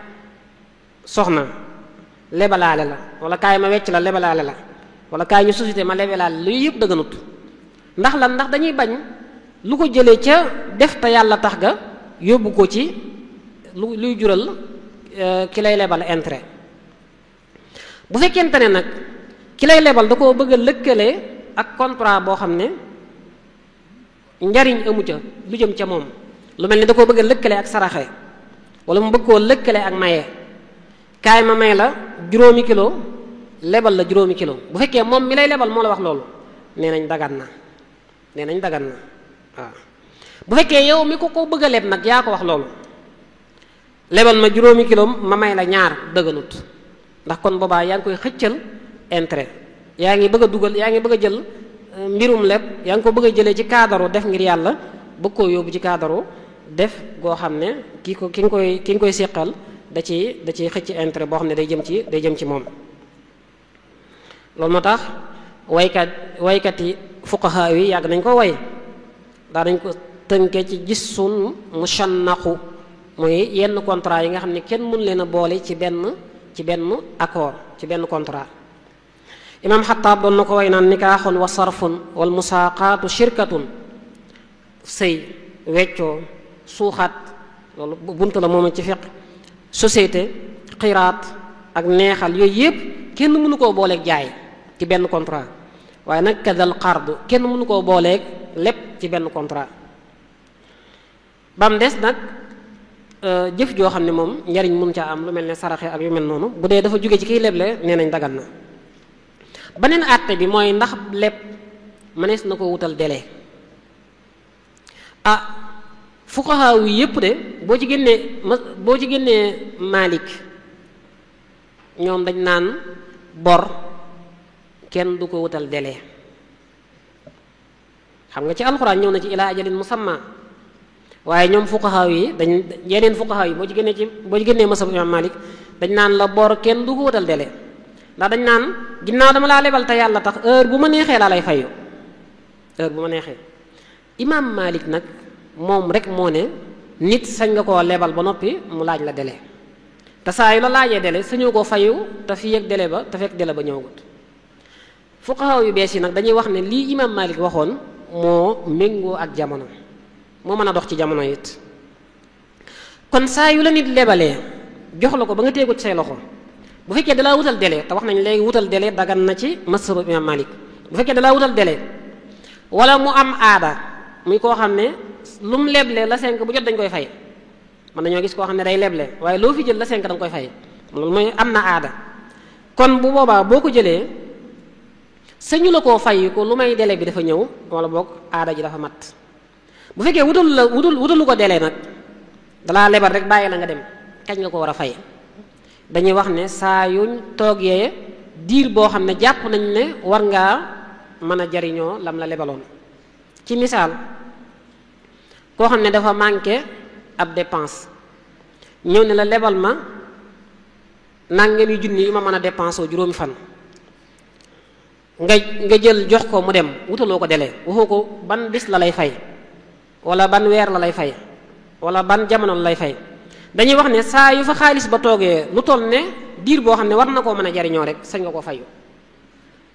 soxna lebalaale la wala kaay ma wecc la lebalaale la wala kaay ñu société ma lebalaale lu yëpp dëgganut. ndax lan ndax dañuy bañ lu ko jëlee ca def te yàlla tax ga yóbbu ko ci luy jural ki lay lebal intérêt. bu fekkente ne nag ki lay lebal da koo bëgg a lëkkale ak contrat boo xam ne njariñ amu ca lu jëm ca moom lu mel ni da koo bëgg a lëkkale ak saraxe wala mu bëgg koo lëkkale ak maye kaay ma may la 5 kilo lebal la 5 kilo bu fekkee moom mi lay lebal moo la wax loolu nee nañ dagan na waaw. bu fekkee yow mi ko bëgg a leb nag yaa ko wax loolu lebal ma 5 kilo ma may la 2 dëgganut ndax kon boobaa yaa ngi koy xëccal intérêt yaa ngi bëgg a dugal yaa ngi bëgg a jël mbirum leb yaa ngi ko bëgg a jëlee ci cadre def ngir yàlla bëgg koo yóbbu ci cadre def goo xam ne ki nga koy séqal da ciy xëcc intérêt boo xam ne day jëm ci moom. loolu moo tax waykat yi fuqaha yi yàgg nañ ko way daa dañ ko tënke ci gisun mushannaqu muy yenn contrat yi nga xam ne kenn mën leen a boole ci benn accord ci benn contrat. imam Xattaab doon na ko way naan nikaaxun wa sarfun wal musaaqaatu shirkatun sëy weccoo suuxaat loolu buntu la moom ci fiq société xiraat ak neexal yooyu yëpp kenn mënu koo booleeg jaay ci benn contrat waaye nag kadal qard kenn mënu koo booleeg lépp ci benn contrat. ba mu des nag jëf joo xam ne moom njariñ mun caa am lu mel ne saraxe ak yu mel noonu bu dee dafa jóge ci kiy leble nee nañ dagan na. beneen àtte bi mooy ndax leb mënees na ko wutal délai fuqaha yi yépp de boo ci génnee Malik ñoom dañ naan bor kenn du ko wutal délai. xam nga ci alxuraan ñëw na ci ilaa ajalin musamma waaye ñoom fuqaha yi yeneen fuqaha yi boo ci génnee masab imam Malik dañ naan la bor kenn du ko wutal délai ndax dañ naan ginnaaw dama laa lebal te yàlla tax heure bu ma neexee laa lay fayu heure bu ma neexee. imam Malik nag moom rek moo ne nit sañ nga koo lebal ba noppi mu laaj la délai te saa yu la laajee délai sañoo koo fayu te fii ak délai ba te fekk délai ba ñëwagut. fuqaha yu bees yi nag dañuy wax ne lii imam Malik waxoon moo méngoo ak jamono moo mën a dox ci jamono it. kon saa yu la nit lebalee jox la ko ba nga téye ko ci say loxo bu fekkee dalaa wutal délai te wax nañ léegi wutal délai dagan na ci mazhabu imam Malik bu fekkee dalaa wutal délai wala mu am aada muy koo xam ne lu mu leble la 5 bu jot dañ koy fay man nañoo gis koo xam ne day leble waaye loo fi jël la 5 da nga koy fay loolu mooy am na aada. kon bu boobaa boo ko jëlee sañu la koo fay ko lu may délai bi dafa ñëw wala boog aada ji dafa mat. bu fekkee wutalu ko délai nag dalaa lebal rek bàyyi la nga dem kañ nga ko war a fay dañuy wax ne saa yuñ toogee diir boo xam ne jàpp nañ ne war ngaa mën a jariñoo lam la lebaloon. ci misaal koo xam ne dafa manqué ab dépense ñëw ne la lebal ma nangami junni yu ma mën a dépensé juróomi fan nga jël jox ko mu dem wutaloo ko délai waxoo ko ban bis la lay fay wala ban weer la lay fay wala ban jamono la lay fay. dañuy wax ne saa yu fa xaalis ba toogee lu toll ne diir boo xam ne war na koo mën a jariñoo rek sañ nga koo fayu.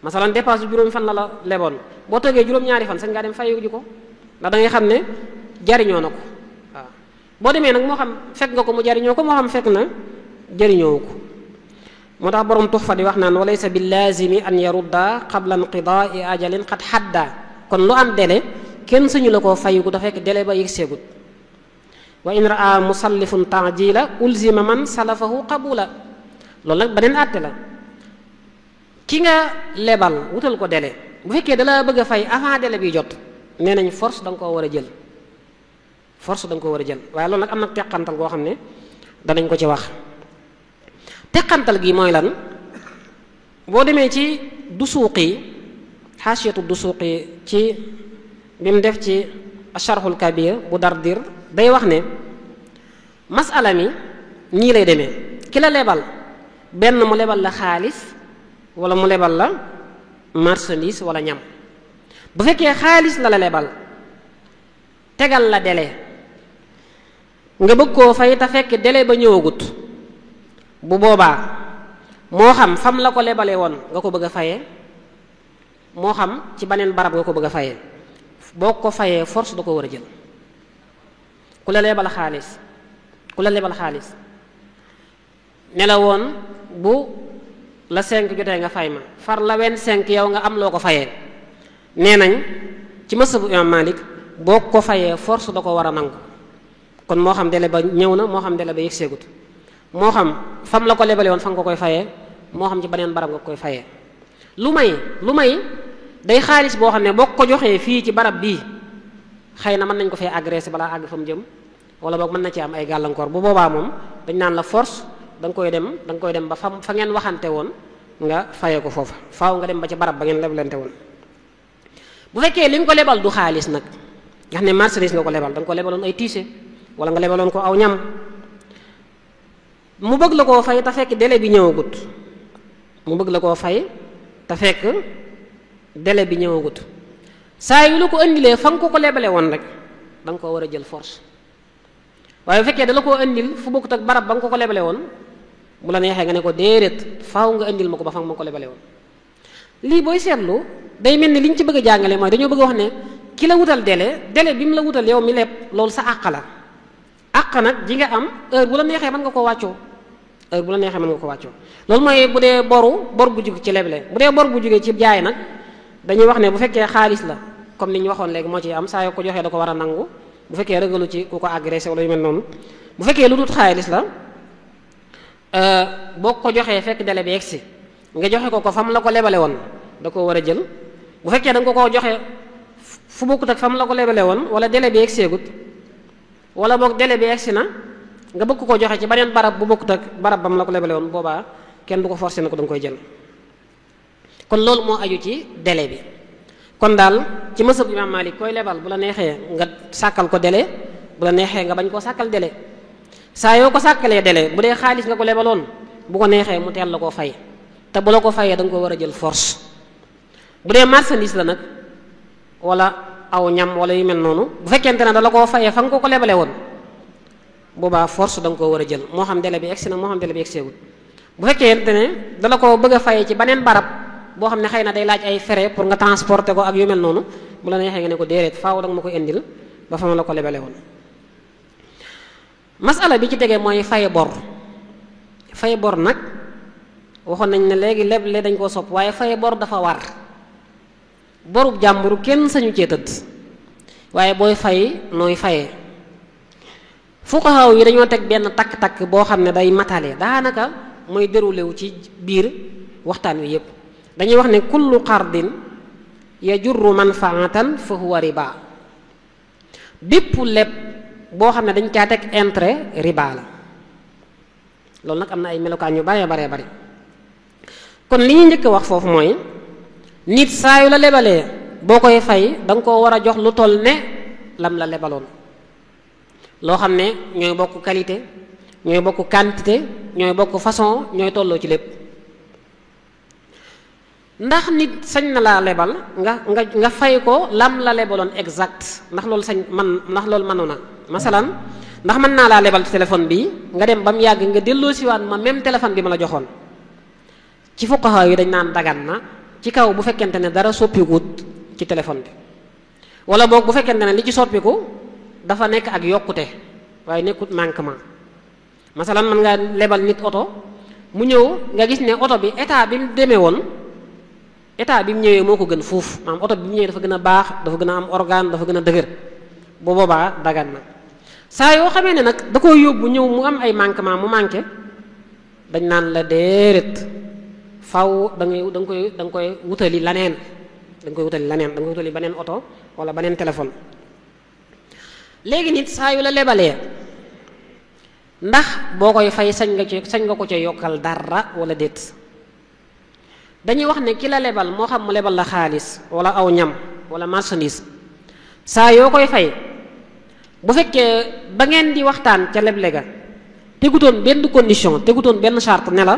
masalan dépense juróomi fan la leboon boo toogee juróom-ñaari fan sañ ngaa dem fayu ji ko ndax da ngay xam ne jariñoo na ko waaw. boo demee nag moo xam fekk nga ko mu jariñoo ko moo xam fekk na jariñoo ko moo tax borom Tuhfa di wax naan walaysa bi laazimi an yarudda qabla inqidaai ajalin qad hadda kon lu am délai kenn sañu la koo fayu ko da fekk délai ba yëg seegut. wa in raa musallifun taajila ulzima man salafahu qabula loolu nag beneen àtte la. ki nga lebal wutal ko délai bu fekkee dala bëgg a fay avant délai bi jot nee nañ force da nga koo war a jël waaye loolu nag am na teqantal goo xam ne danañ ko ci wax teqantal gi mooy lan boo demee ci Dusuuqi xaasiyatu Dusuuqi ci bi mu def ci Asharhul Kabir bu Dardir day wax ne masala mi nii lay demee ki la lebal benn mu lebal la xaalis wala mu lebal la marchandise wala ñam bu fekkee xaalis la lebal tegal la délai nga bëgg koo fay te fekk délai ba ñëwagut bu boobaa moo xam fam la ko lebale woon nga ko bëgg a fayee moo xam ci beneen barab nga ko bëgg a fayee boo ko fayee force da ko war a jël ku la lebal xaalis ne la woon bu la 5 jotee nga fay ma far la 25 yow nga am loo ko fayee nee nañ ci mazhabu Imam Malik boo ko fayee force da ko war a nangu kon moo xam délai ba ñëw na moo xam délai ba yegseegut moo xam fam la ko lebale woon fa nga ko koy fayee moo xam ci beneen barab nga koy fayee lu may day xaalis boo xam ne boo ko joxee fii ci barab bii xëy na mën nañ ko fee agressé balaa àgg fa mu jëm wala boog mën na ci am ay gàllankoor bu boobaa moom dañ naan la force da nga koy dem ba fa ngeen waxante woon nga fayee ko foofa faaw nga dem ba ci barab ba ngeen leblante woon bu fekkee li nga ko lebal du xaalis nag nga xam ne marchandise nga ko lebal da nga ko lebaloon ay tiise wala nga lebaloon ko aw ñam mu bëgg la koo fay te fekk délai bi ñëwagut saa yu la ko indilee fa nga ko lebale woon rek da nga koo war a jël force waaye bu fekkee da la koo indil fu bokkut ak barab ba nga ko lebale woon bu la neexee nga ne ko déedéet faaw nga indil ma ko ba fa nga ma ko lebale woon lii booy seetlu day mel ni li ñu ci bëgg a jàngale mooy dañoo bëgg a wax ne ki la wutal délai bi mu la wutal yow mi leb loolu sa àq la àq nag ji nga am heure bu la neexee mën nga koo wàccoo loolu mooy bu dee bor bu jóge ci leble bu dee bor bu jógee ci jaay nag dañuy wax ne bu fekkee xaalis la comme ni ñu waxoon léegi moo ci am saa yoo ko joxee da ko war a nangu bu fekkee rëgalu ci ku ko agressé wala yu mel noonu bu fekkee lu dut xaalis la boo ko joxee fekk délai bi egsi nga joxe ko fam la ko lebale woon da ko war a jël bu fekkee da nga ko joxe fu bokkut ak fam la ko lebale woon wala délai bi egseegut wala boog délai bi egsi na nga bëgg ko joxe ci beneen barab bu bokkut ak barab bam la ko lebale woon boobaa kenn du ko forcé na ko da nga koy jël kon loolu moo aju ci délai bi kon daal ci mazhab Imam Malik koy lebal bu la neexee nga sàkkal ko délai bu la neexee nga bañ koo sàkkal délai saa yoo ko sàkkalee délai bu dee xaalis nga ko lebaloon bu ko neexee mu teel la koo fay te bu la ko fayee da nga ko war a jël force bu dee marchandise la nag wala aw ñam wala yu mel noonu bu fekkente ne da la koo fayee fa nga ko lebale woon boobaa force da nga koo war a jël moo xam délai bi egsi na moo xam délai bi egseegul bu fekkente ne da la koo bëgg a fayee ci beneen barab boo xam ne xëy na day laaj ay frais pour nga transporter ko ak yu mel noonu bu la neexee nga ne ko déedéet faaw da nga ma ko indil ba fa ma la ko lebale woon masala bi ci tegee mooy fay bor nag waxoon nañ ne léegi leble dañ koo sopp waaye fay bor dafa war borub jàmburu kenn sañu cee tëdd waaye booy fay nooy fayee fuqahaa yi dañoo teg benn takk-takk boo xam ne day matale daanaka mooy déroulé wu ci biir waxtaan wi yépp dañuy wax ne kullu qardin yajurru manfaatan fa huwa riba bépp leb boo xam ne dañ caa teg intérêt riba la loolu nag am na ay melokaan yu baree bari kon li ñuy njëkk wax foofu mooy nit saa yu la lebalee boo koy fay da nga koo war a jox lu toll ne lam la lebaloon loo xam ne ñooy bokk qualité ñooy bokk quantité ñooy bokk façon ñooy tolloo ci lépp ndax nit sañ na laa lebal nga fay ko lam la lebaloon exact ndax loolu mënu na masalan ndax mën naa laa lebal téléphone bi nga dem ba mu yàgg nga delloo siwaat ma même téléphone bi ma la joxoon ci fuqaha yi dañ naan dagan na ci kaw bu fekkente ne dara soppikuut ci téléphone bi wala boog bu fekkente ne li ci soppiku dafa nekk ak yokkute waaye nekkut manquement masalan mën nga lebal nit oto mu ñëw nga gis ne oto bi état bi mu demee woon état bi mu ñëwee moo ko gën fuuf maanaam oto bi mu ñëwee dafa gën a baax dafa gën a am organe dafa gën a dëgër bu boobaa dagan na saa yoo xamee ne nag da koo yóbbu ñëw mu am ay manquement mu manqué dañ naan la déedéet faw da nga koy wutali laneen da nga koy wutali beneen oto wala beneen téléphone léegi nit saa yu la lebalee ndax boo koy fay sañ nga ko ca yokkal dara wala déet. dañuy wax ne ki la lebal moo xam mu lebal la xaalis wala aw ñam wala marchandise saa yoo koy fay bu fekkee ba ngeen di waxtaan ca leble ga tegutoon benn condition tegutoon benn charte ne la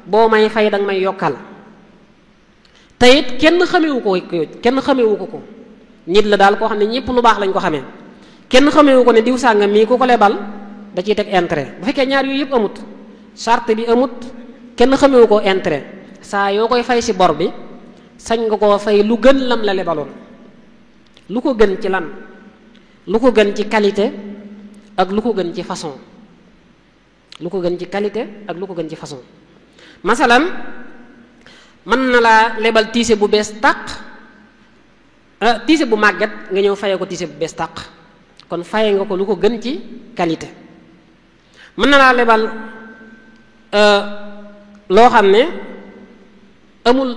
boo may fay danga may yokkal te it kenn xamewu ko nit la daal koo xam ne ñëpp lu baax lañ ko xamee kenn xamewu ko ne diw sàngam mii ku ko lebal da ciy teg intérêt. bu fekkee ñaar yooyu yëpp amut charte bi amut kenn xamewu ko intérêt saa yoo koy fay ci bor bi sañ nga koo fay lu gën lam la lebaloon. lu ko gën ci lan lu ko gën ci qualité ak lu ko gën ci façon lu ko gën ci qualité ak lu ko gën ci façon. masalan mën na laa lebal tiise bu bees tàq tiise bu màgget nga ñëw faye ko tiise bu bees tàq kon faye nga ko lu ko gën ci qualité. mën na laa lebal loo xam ne amul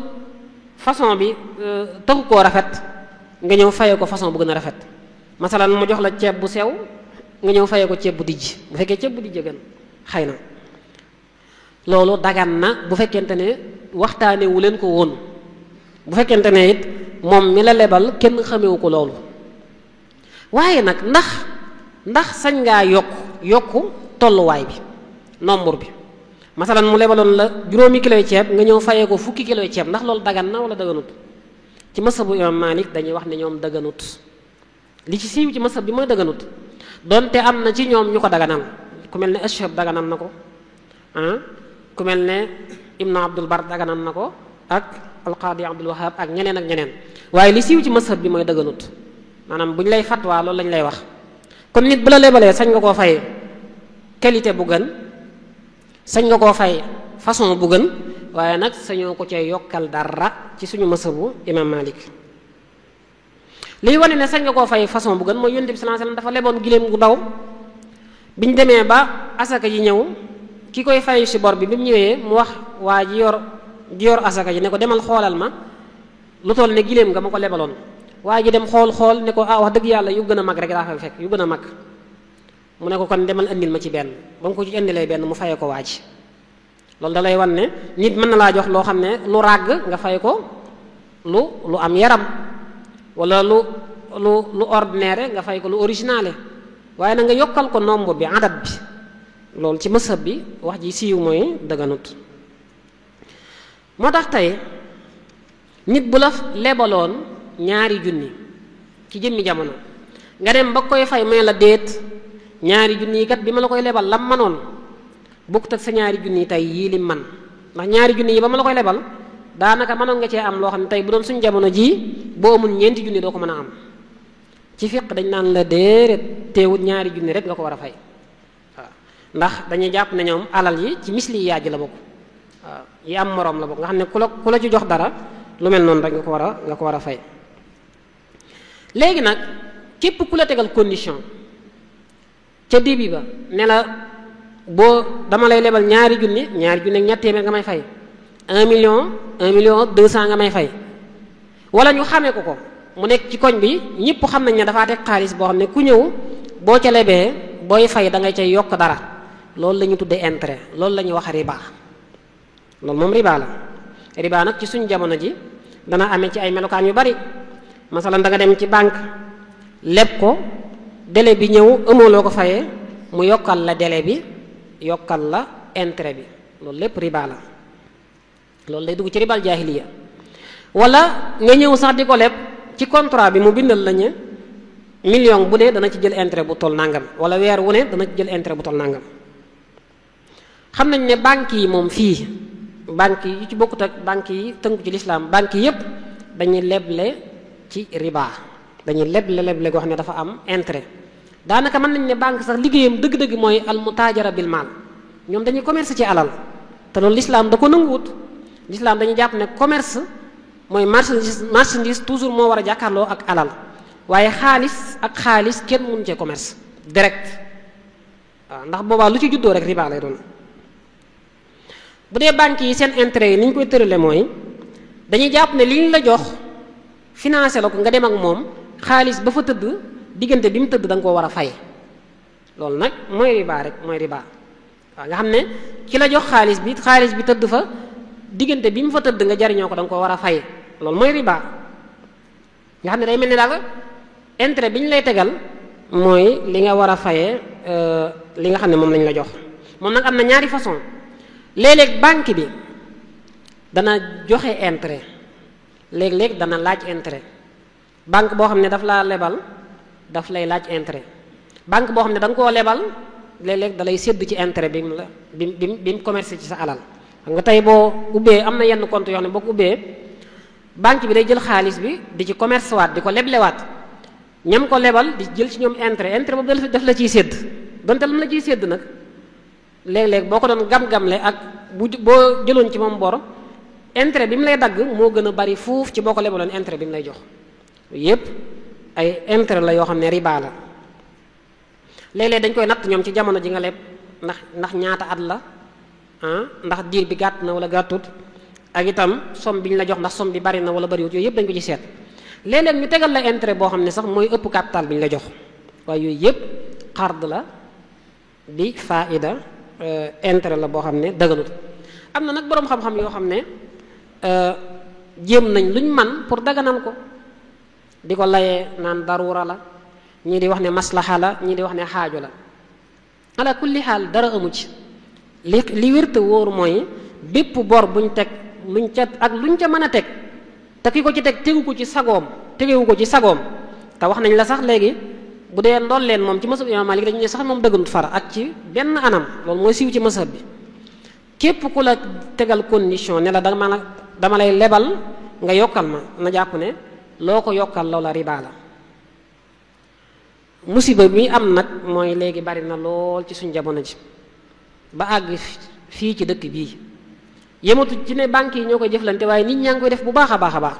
façon bi taxu koo rafet nga ñëw faye ko façon bu gën a rafet. masalan mu jox la ceeb bu sew nga ñëw faye ko ceeb bu dijj bu fekkee ceeb bu dijj gën xëy na loolu dagan na bu fekkente ne waxtaane wu leen ko woon. bu fekkente ne it moom mi la lebal kenn xamewu ko loolu. waaye nag ndax sañ ngaa yokku tolluwaay bi nombre bi. masalan mu lebaloon la juróomi kiloy ceeb nga ñëw fayee ko fukki kiloy ceeb ndax loolu dagan na wala daganut. ci masabu imam Malik dañuy wax ne ñoom daganut li ci siiw ci masab bi mooy daganut donte am na ci ñoom ñu ko daganal ku mel ne Ashhab daganal na ko ku mel ne Ibn Abdul Bar daganal na ko ak Alqaadi Abdul Wahab ak ñeneen ak ñeneen waaye li siiw ci masab bi mooy daganut maanaam bu ñu lay fatwaa loolu lañ lay wax. kon nit bu la lebalee sañ nga koo fay qualité bu gën sañ nga koo fay façon bu gën waaye nag sañoo ko cee yokkal dara ci suñu masabu imam Malik. liy wane ne sañ nga koo fay façon bu gën mooy Yonent bi sallallahu alayhi wasallam dafa leboon giléem gu ndaw biñ demee ba asaka ji ñëw ki koy fay ci bor bi mu ñëwee mu wax waa ji yor asaka ji ne ko demal xoolal ma lu toll ne giléem nga ma ko lebaloon. waa ji dem xool ne ko wax dëgg yàlla yu gën a mag rek daa fay fekk yu gën a mag mu ne ko kon demal indil ma ci benn ba mu ko ci indilee benn mu fayee ko waa ji. loolu da lay wan ne nit mën na laa jox loo xam ne lu ràgg nga fay ko lu am yaram wala lu ordinaire nga fay ko lu originale waaye na nga yokkal ko nombre bi adat bi loolu ci mësab bi wax ji siiw mooy daganut. moo tax tey nit bu la lebaloon ñaari junni ci jëmmi jamono nga dem ba koy fay may la déet ñaari junni yi kat bi ma la koy lebal lam manoon bokkut ak sa ñaari junni tey yii lim man ndax ñaari junni yi ba ma la koy lebal daanaka mënoon nga cee am loo xam ne tey bu doon suñu jamono jii boo amul ñeenti junni doo ko mën a am. ci fiq dañ naan la déedéet teewut ñaari junni rek nga ko war a fay waaw ndax dañuy jàpp ne ñoom alal yi ci misli yi yaaj la bokk waaw yi am moroom la bokk nga xam ne ku la ci jox dara lu mel noonu rek nga ko war a fay. léegi nag képp ku la tegal condition ca début ba ne la boo dama lay lebal ñaari junni ak ñetti téeméer nga may fay 1 million 200 nga may fay wala ñu xamee ko mu nekk ci koñ bi ñëpp xam nañ ne dafaa teg xaalis boo xam ne ku ñëw boo ca lebee booy fay da ngay cay yokk dara loolu la ñu tuddee intérêt loolu la ñuy wax riba loolu moom riba la. riba nag ci suñu jamono ji dana amee ci ay melokaan yu bari masalan da nga dem ci banque leb ko délai bi ñëw amoo loo ko fayee mu yokkal la délai bi yokkal la intérêt bi loolu lépp riba la loolu day dugg ci ribal jaahiliya. wala nga ñëw sax di ko leb ci contrat bi mu bindal la ñu million bu ne dana ci jël intérêt bu toll nangam wala weer wu ne dana ci jël intérêt bu toll nangam. xam nañ ne banques yi moom fii banques yi ci bokkut ak banques yi tënku ci lislaam banques yi yépp dañuy leble ci riba dañuy leble goo xam ne dafa am intérêt. daanaka mën nañ ne banque sax liggéeyam dëgg-dëgg mooy al mutaajara bil maal ñoom dañuy commerce ci alal te loolu lislaam da ko nanguwut. lislaam dañuy jàpp ne commerce mooy marchandise toujours moo war a jàkkaarloo ak alal waaye xaalis kenn mënu cee commerce direct waaw ndax boobaa lu ci juddoo rek riba lay doon. bu dee banques yi seen intérêt yi ni ñu koy tërale mooy dañuy jàpp ne li ñu la jox financé la ko nga dem ak moom xaalis ba fa tëdd diggante bi mu tëdd da nga koo war a fay loolu nag mooy riba rek mooy riba waaw nga xam ne ki la jox xaalis bi tëdd fa diggante bi mu fa tëdd nga jariñoo ko da nga ko war a fay loolu mooy riba nga xam ne day mel ni daal intérêt bi ñu lay tegal mooy li nga war a fayee li nga xam ne moom lañ la jox. moom nag am na ñaari façon léeg-léeg banque bi dana joxe intérêt léeg-léeg dana laaj intérêt banque boo xam ne daf laa lebal daf lay laaj intérêt banque boo xam ne da nga koo lebal léeg-léeg da lay sédd ci intérêt bi mu la bi mu commerce ci sa alal. xam nga tey boo ubbee am na yenn compte yoo xam ne boo ko ubbee banque bi day jël xaalis bi di ci commerce waat di ko leblewaat ñam ko lebal di jël ci ñoom intérêt boobu daf la ciy sédd donte lu mu la ciy sédd nag léeg-léeg boo ko doon gam-gamle ak boo jëloon ci moom bor intérêt bi mu lay dagg moo gën a bari fuuf ci boo ko lebaloon intérêt bi mu lay jox yépp ay intérêt la yoo xam ne riba la léeg-léeg dañ koy natt ñoom ci jamono ji nga leb ndax ñaata at la ndax diir bi gàtt na wala gàttut ak itam somme bi ñu la jox ndax somme bi bari na wala bariwut yooyu yëpp dañ ko ci seet léeg-léeg ñu tegal la intérêt boo xam ne sax mooy ëpp capital bi ñu la jox waaye yooyu yëpp xard la di faida intérêt la boo xam ne dëgganut am na nag boroom xam-xam yoo xam ne jéem nañ luñ man pour daganal ko di ko layee naan darura la ñii di wax ne maslaha la ñii di wax ne xaajo la ala kulli xaal dara amu ci li wérte wóor mooy bépp bor buñ teg luñ ca mën a teg te ki ko ci teg tegewu ko ci sagoom te wax nañ la sax léegi bu dee ndool leen moom ci masab imam Malik dañu ne sax moom dëgganut far ak ci benn anam loolu mooy siiw ci masab bi képp ku la tegal condition ne la dama lay lebal nga yokkal ma na jàpp ne loo ko yokkal loola riba la musiba bi am nag mooy léegi bari na lool ci suñ jamono ji ba àgg fii ci dëkk bii yematu ci ne banques yi ñoo koy jëflante waaye nit ñaa ngi koy def bu baax a baax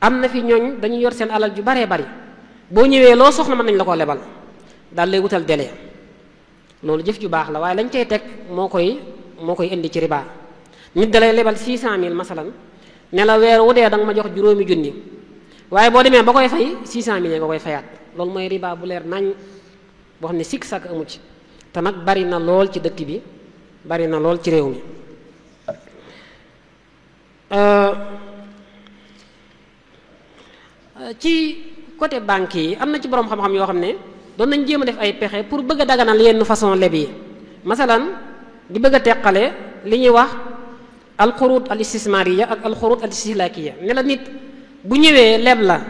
am na fi ñooñ dañuy yor seen alal ju baree bari boo ñëwee loo soxla mën nañ la ko lebal daal lay wutal délai loolu jëf ju baax la waaye lañ cay teg moo koy indi ci riba nit da lay lebal 600000 masalan ne la weer wu dee da nga ma jox juróomi junni waaye boo demee ba koy fay 600000 nga koy fayaat loolu mooy riba bu leer nañ boo xam ne sikk sàkk amu ci te nag bari na lool ci dëkk bi bari na lool ci réew mi ci côté banque yi am na ci boroom xam-xam yoo xam ne doon nañ jéem a def ay pexe pour bëgg a daganal yenn façon leb yi masalan di bëgg a teqale li ñuy wax alxurut al istismariya ak alxurut al istihlakiya ne la nit bu ñëwee leb la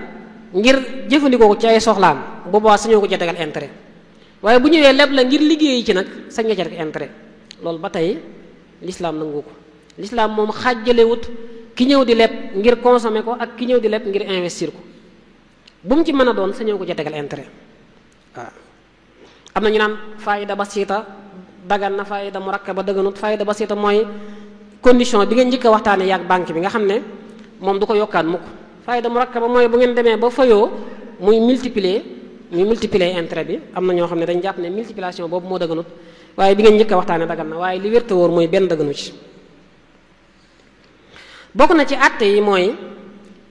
ngir jëfandikoo ko ci ay soxlaam boobaa sañoo ko ca tegal intérêt waaye bu ñëwee leb la ngir liggéeyi ci nag sañ nga ca teg intérêt loolu ba tey l'islam nangu ko l'islam moom xàjjalewut ki ñëw di leb ngir consommer ko ak ki ñëw di leb ngir investir ko bu mu ci mën a doon sañoo ko ca tegal intérêt waaw am na ñu naan faayida basita dagan na faayida murakkaba dëgganut faayida basita mooy condition bi nga njëkk a waxtaane yaag banque bi nga xam ne moom du ko yokkaan mukk faayida murakkaba mooy bu ngeen demee ba fayoo muy multiplier intérêt bi am na ñoo xam ne dañ jàpp ne multiplication boobu moo dëgganut waaye bi ngeen njëkk a waxtaane dagan na waaye li wér te wóor mooy benn dëgganu ci bokk na ci àtte yi mooy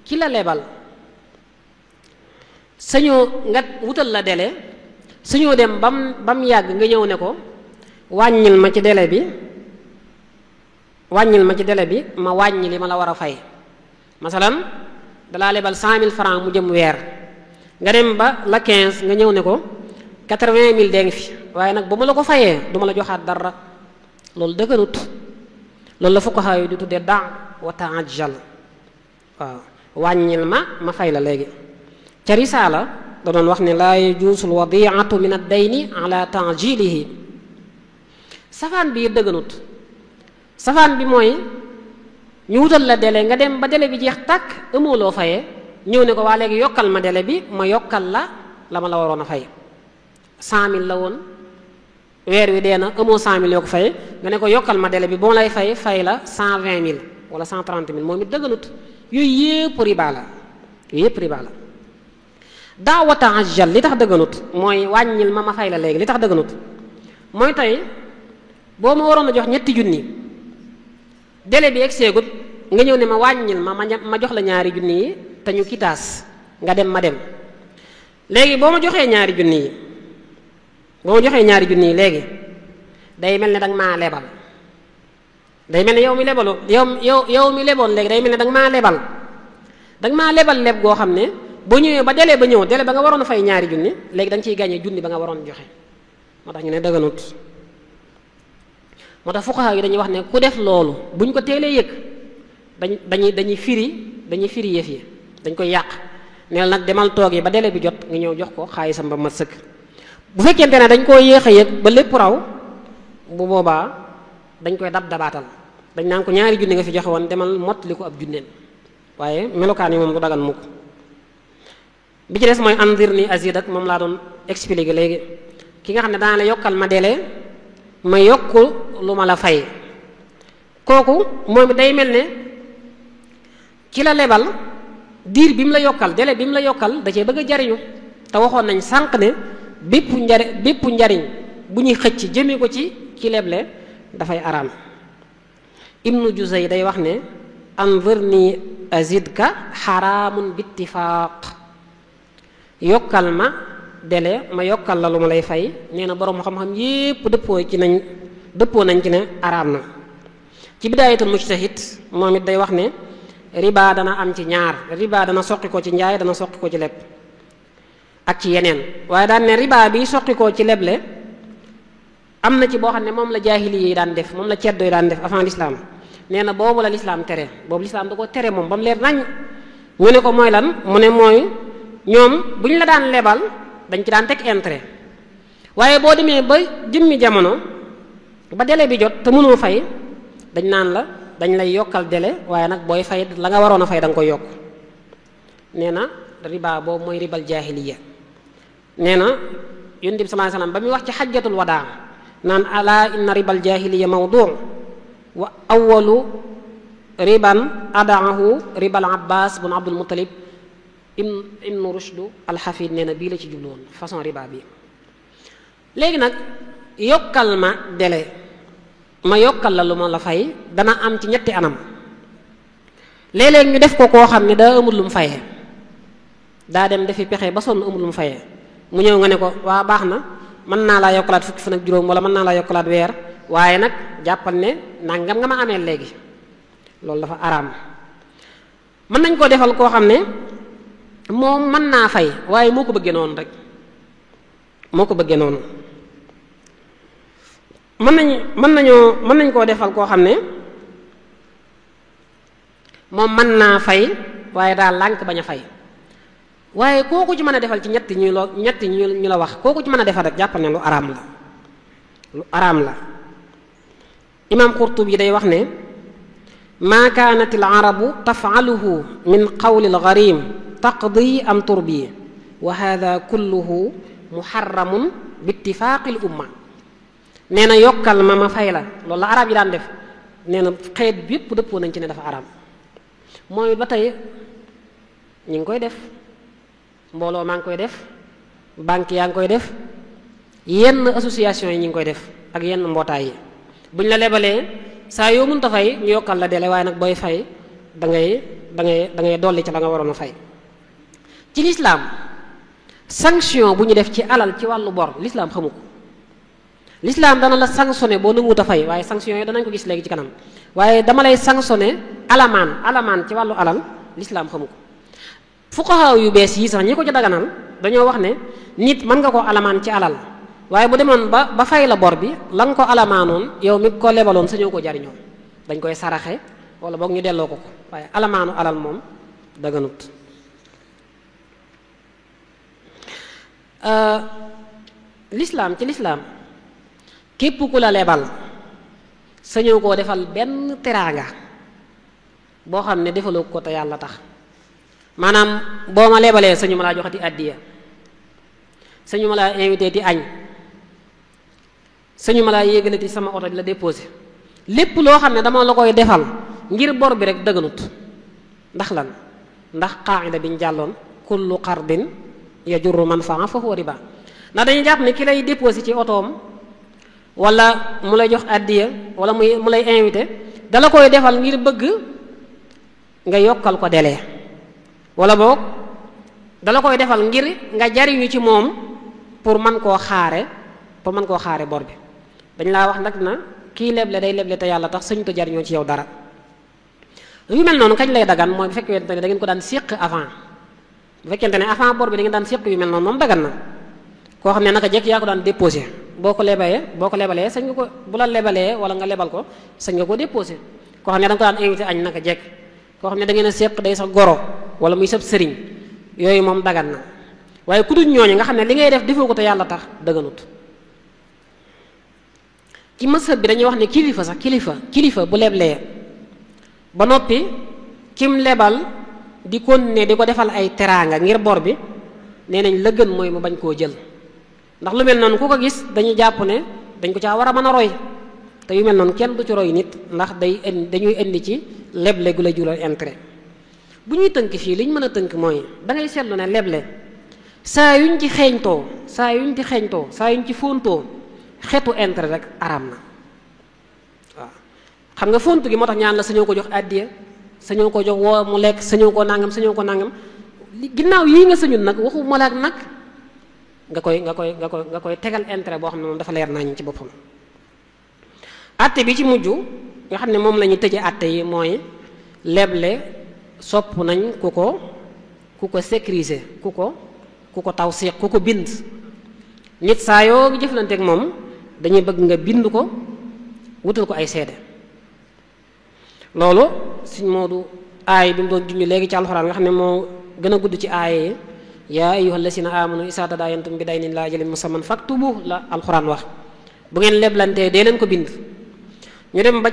ki la lebal sañoo nga wutal la délai sañoo dem bam yàgg nga ñëw ne ko wàññil ma ci délai bi ma wàññi li ma la war a fay masalan dalaa lebal 100000 francs mu jëm weer nga dem ba la 15 nga ñëw ne ko 80000 dee ngi fi waaye nag bu ma la ko fayee du ma la joxaat dara loolu dëgganut loolu la fuqaha yi di tuddee da wa ta'ajjal waaw wàññil ma fay la léegi ca risaala da doon wax ne laa yajuusul wadiatu min ad-dayni ala ta'jilihi safaan bi dëgganut safaan bi mooy ñu wutal la délai nga dem ba délai bi jeex tàkk amoo loo fayee ñëw ne ko waa léegi yokkal ma délai bi ma yokkal la ma la waroon a fay 100000 la woon weer wi dee na amoo 100000 yoo ko fay nga ne ko yokkal ma délai bi boo lay fay la 120000 wala 130000 moom it dëgganut yooyu yëpp riba la daawa ta'ajjal li tax dëgganut mooy wàññil ma fay la léegi li tax dëgganut mooy tey boo ma waroon a jox 3 junni délai bi egg seegut nga ñëw ne ma wàññil ma jox la 2 junni yi te ñu kitaas nga dem ma dem léegi boo ma joxee 2 junni yi léegi day mel ne danga maa lebal day mel ne yow mi lebalu yow mi leboon léegi day mel ne danga maa lebal leb goo xam ne boo ñëwee ba délai ba ñëw délai ba nga waroon a fay ñaari junni léegi da nga ciy gàññee junni ba nga waroon joxe moo tax ñu ne dëgganut moo tax fuqaha yi dañuy wax ne ku def loolu buñ ko teelee yëg dañuy firi yëf yi dañ koy yàq neel nag demal toog yi ba délai bi jot nga ñëw jox ko xaalisam ba mat sëkk bu fekkente ne dañ koo yéex a yëg ba lépp raw bu boobaa dañ koy dabaatal dañ naan ko ñaari junni nga fi joxe woon demal mottali ko ab junneen waaye melokaan yi moom du dagan mukk bi ci des mooy andir ni azid ak moom laa doon expliquer léegi ki nga xam ne dana la yokkal ma délai ma yokk lu ma la fay kooku moom day mel ne ki la lebal diir bi mu la yokkal délai bi mu la yokkal da cee bëgg a jariñu te waxoon nañ sànq ne bépp njariñ bu ñuy xëcc jëmee ko ci leble dafay araam ibnu Juzay day wax ne anzirni azidka xaraamun bittifaaq yokkal ma délai ma yokkal la lu ma lay fay nee na boroom xam-xam yépp dëppoo nañ ci ne araam na ci bidaayatul mujtahid moom it day wax ne riba dana am ci ñaar riba dana soqi ko ci njaay dana soqi ko ci leb ak ci yeneen waaye daan ne riba bi soqi ko ci leble am na ci boo xam ne moom la jaahili yi daan def moom la ceddo yi daan def avant l'islam nee na boobu la l'islam tere boobu l'islam da ko tere moom ba mu leer nañ ñu ne ko mooy lan mu ne mooy ñoom bu ñu la daan lebal dañ ci daan teg intérêt waaye boo demee ba jëmmi jamono ba délai bi jot te mënoo fay dañ naan la dañ lay yokkal délai waaye nag booy fay la nga waroon a fay da nga koy yokk nee na riba boobu mooy ribal jaahiliya nee na yonent bi sallallahu alayhi wasallam ba muy wax ci xajjatul wadaa naan ala inna ribal jaahiliya mawdu' wa awwalu riban adaahu ribal abbas bun abdul muttalib ibnu rushdu alxafid nee na bii la ci jubluwoon façon riba bi léegi nag yokkal ma délai ma yokkal la lu ma la fay dana am ci ñetti anam léeg-léeg ñu def ko koo xam ne daa amul lu mu fayee daa dem defi pexe ba sonn amul lu mu fayee mu ñëw nga ne ko waa baax na mën naa laa yokkalaat fukki fan ak juróom wala mën naa laa yokkalaat weer waaye nag jàppal ne nangam nga ma amee léegi loolu dafa araam mën nañ koo defal koo xam ne moom mën naa fay waaye moo ko bëggee noonu rek moo ko bëggee noonu mën nañ koo defal koo xam ne moom mën naa fay waaye daal lànk bañ a fay waaye kooku ci mën a defal ci ñetti ñu la wax kooku ci mën a defal rek jàppal ne lu araam la imaam Qurtubi yi day wax ne maa kaanat al arabu tafaaluhu min qawli al gharim taqdi am turbi wa hada kulluhu muharramun bi ittifaaqi al umma nee na yokkal ma fay la loolu la arab yi daan def nee na xeet bi yépp dëppoo nañ ci ne dafa araam mooy ba tey ñi ngi koy def mbooloo maa ngi koy def banque yaa ngi koy def yenn association yi ñi ngi koy def ak yenn mbootaay yi buñ la lebalee saa yoo mënta fay ñu yokkal la délai waaye nag booy fay da ngay dolli ca la nga waroon a fay ci lislaam sanction bu ñu def ci alal ci wàllu bor lislaam xamu ko lislaam dana la sanctionné boo nanguwut a fay waaye sanction yi danañ ko gis léegi ci kanam waaye dama lay sanctionné alamaan ci wàllu alal lislaam xamu ko fuqaha yu bees yi sax ñi ko ci daganal dañoo wax ne nit mën nga ko alamaan ci alal waaye bu demoon ba fay la bor bi la nga ko alamaanoon yow mi ko lebaloon sañoo ko jariñoo dañ koy saraxe wala boog ñu delloo ko waaye alamaanu alal moom daganut lislaam ci lislaam képp ku la lebal sañoo koo defal benn teraanga boo xam ne defaloo ko te yàlla tax maanaam boo ma lebalee sañu ma laa joxati àddiya sañu ma laa invité ti añ sañu ma laa yéegalati sama oto di la déposé lépp loo xam ne dama la koy defal ngir bor bi rek dëgganut ndax lan ndax qaa'ida bi ñu jàlloon kullu qardin yajurru manfaa fa huwa riba ndax dañuy jàpp ne ki lay déposé ci otoom wala mu lay jox àddiya wala mu lay invité dala koy defal ngir bëgg nga yokkal ko délai wala boog dala koy defal ngir nga jariñu ci moom pour mën koo xaare bor bi dañ laa wax nag na kii leble day leble te yàlla tax sëñ to jariñoo ci yow dara. yu mel noonu kañ lay dagan mooy bu fekkente ne da ngeen ko daan séq avant, bu fekkente ne avant bor bi da ngeen daan séq yu mel noonu moom dagan na. koo xam ne naka jekk yaa ko daan déposé boo ko lebalee sañ nga ko, bu la lebalee wala nga lebal ko sañ nga ko déposé. koo xam ne da nga ko daan invité añ naka jekk, koo xam ne da ngeen a séq day sa goro wala muy sab sëriñ, yooyu moom dagan na. waaye ku dul ñooñu nga xam ne li ngay def defoo ko te yàlla tax dëgganut. ci mazhab bi dañuy wax ne kilifa bu leblee ba noppi kim lebal di continuer di ko defal ay teraanga ngir bor bi, nee nañ la gën mooy mu bañ koo jël. ndax lu mel noonu ku ko gis dañuy jàpp ne dañ ko caa war a mën a roy, te yu mel noonu kenn du ci roy nit, ndax dañuy indi ci leble gu la jural intérêt. bu ñuy tënk fii li ñu mën a tënk mooy da ngay seetlu ne leble saa yuñ ci xeeñtoo saa yuñ ci fóontoo xeetu intérêt rek araam na. waaw xam nga fóontu gi moo tax ñaan la sañoo ko jox àddiya, sañoo ko jox woo mu lekk, sañoo ko nangam. ginnaaw yii nga sañul nag waxu malaak nag nga koy tegal intérêt boo xam ne moom dafa leer nañ ci boppam. àtte bi ci mujj nga xam ne moom la ñuy tëje àtte yi mooy leble sopp nañ ku ko sécuriser, ku ko tawsiq, ku ko bind. nit saa yoo jëflanteeg moom dañuy bëgg nga bind ko wutal ko ay seede. loolu Sëñ Moodu aay bi mu doon junj léegi ci alxuraan nga xam ne moo gën a gudd ci aaya yi, yaa ayyuhal lazina amanu izaa tadaayantum bi daynin ilaa ajalin musamman faktubu la alxuraan wax. bu ngeen leblantee dee leen ko bind. ñu dem ba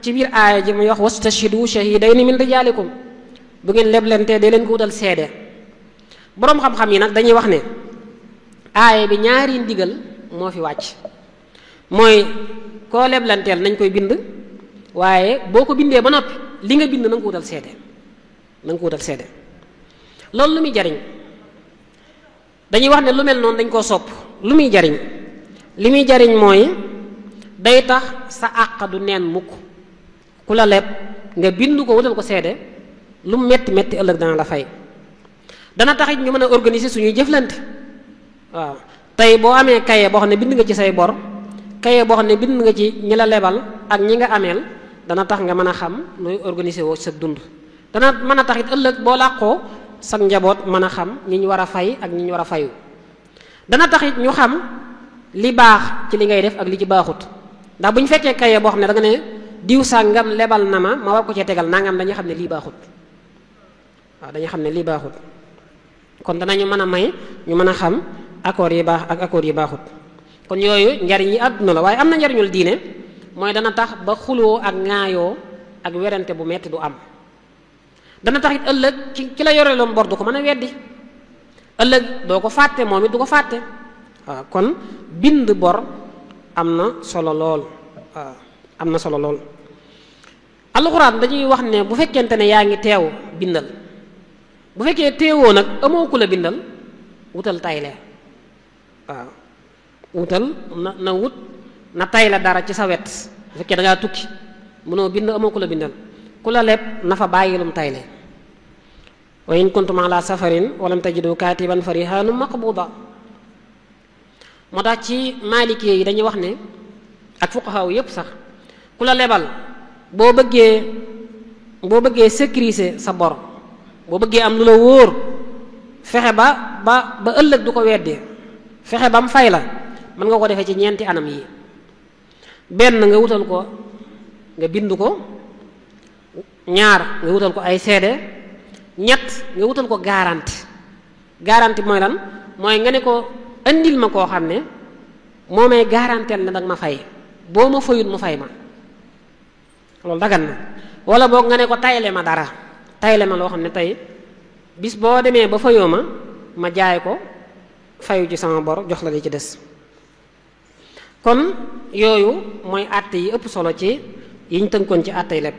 ci biir aaya ji muy wax wastashhidu shahidayni min rijaalikum, bu ngeen leblantee dee leen ko wutal seede. boroom xam-xam yi nag dañuy wax ne aaya bi ñaari ndigal moo fi wàcc, mooy koo leblanteel nañ koy bind, waaye boo ko bindee ba noppi li nga bind na nga ko wutal seede. loolu lu muy jariñ dañuy wax ne lu mel noonu dañ koo sopp. lu muy jariñ li muy jariñ mooy day tax sa àq du neen mukk. ku la leb nga bind ko wutal ko seede, lu metti metti ëllëg dana la fay. dana taxit ñu mën a organiser suñuy jëflante. waaw tey boo amee kaye boo xam ne bind nga ci say bor, kaye boo xam ne bind nga ci ñi la lebal ak ñi nga ameel, dana tax nga mën a xam nooy organiser woo sa dund. dana mën a taxit ëllëg boo làqoo sa njaboot mën a xam ñi ñu war a fay ak ñi ñu war a fayu. dana taxit ñu xam li baax ci li ngay def ak li ci baaxut. ndax bu ñu fekkee kaye boo xam ne da nga ne diw sàngam lebal na ma war ko cee tegal nangam, dañuy xam ne lii baaxut. waaw dañuy xam ne lii baaxut. kon danañu mën a may ñu mën a xam accords yi baax ak accords yi baaxut. kon yooyu njariñ yi àdduna la, waaye am na njariñul diine, mooy dana tax ba xuloo ak ŋaayoo ak werante bu metti du am. dana tax it ëllëg ci la yore loon bor du ko mën a weddi, ëllëg doo ko fàtte, moom it du ko fàtte. waaw kon bind bor am na solo lool. waaw am na solo lool. alxuraan dañuy wax ne bu fekkente ne yaa ngi teew bindal, bu fekkee teewoo nag amoo ku la bindal wutal tayle. waaw wutal na tayle dara ci sa wet. bu fekkee da ngaa tukki mënoo bind, amoo ku la bindal, ku la leb na fa bàyyilum tayle. wa in kuntum ala safarin walam tajidu katiban fa rihanum maqbuda. moo tax ci maliki yi dañuy wax ne ak fuqahaa yépp sax, ku la lebal boo bëggee sécuriser sa bor, boo bëggee am lu la wóor, fexe ba ëllëg du ko weddi, fexe ba mu fay la, mën nga ko defee ci ñeenti anam yi. benn nga wutal ko, nga bind ko. ñaar nga wutal ko ay seede. ñett nga wutal ko garanti mooy lan? mooy nga ne ko andil ma koo xam ne moo may garanteel ne danga ma fay, boo ma fayut mu fay ma. loolu dagan na. wala boog nga ne ko tayle ma dara, tayle ma loo xam ne tey bis boo demee ba fayoo ma jaay ko fayu ci sama bor jox la li ci des. kon yooyu mooy àtte yi ëpp solo ci yiñ tënkoon ci àttey leb.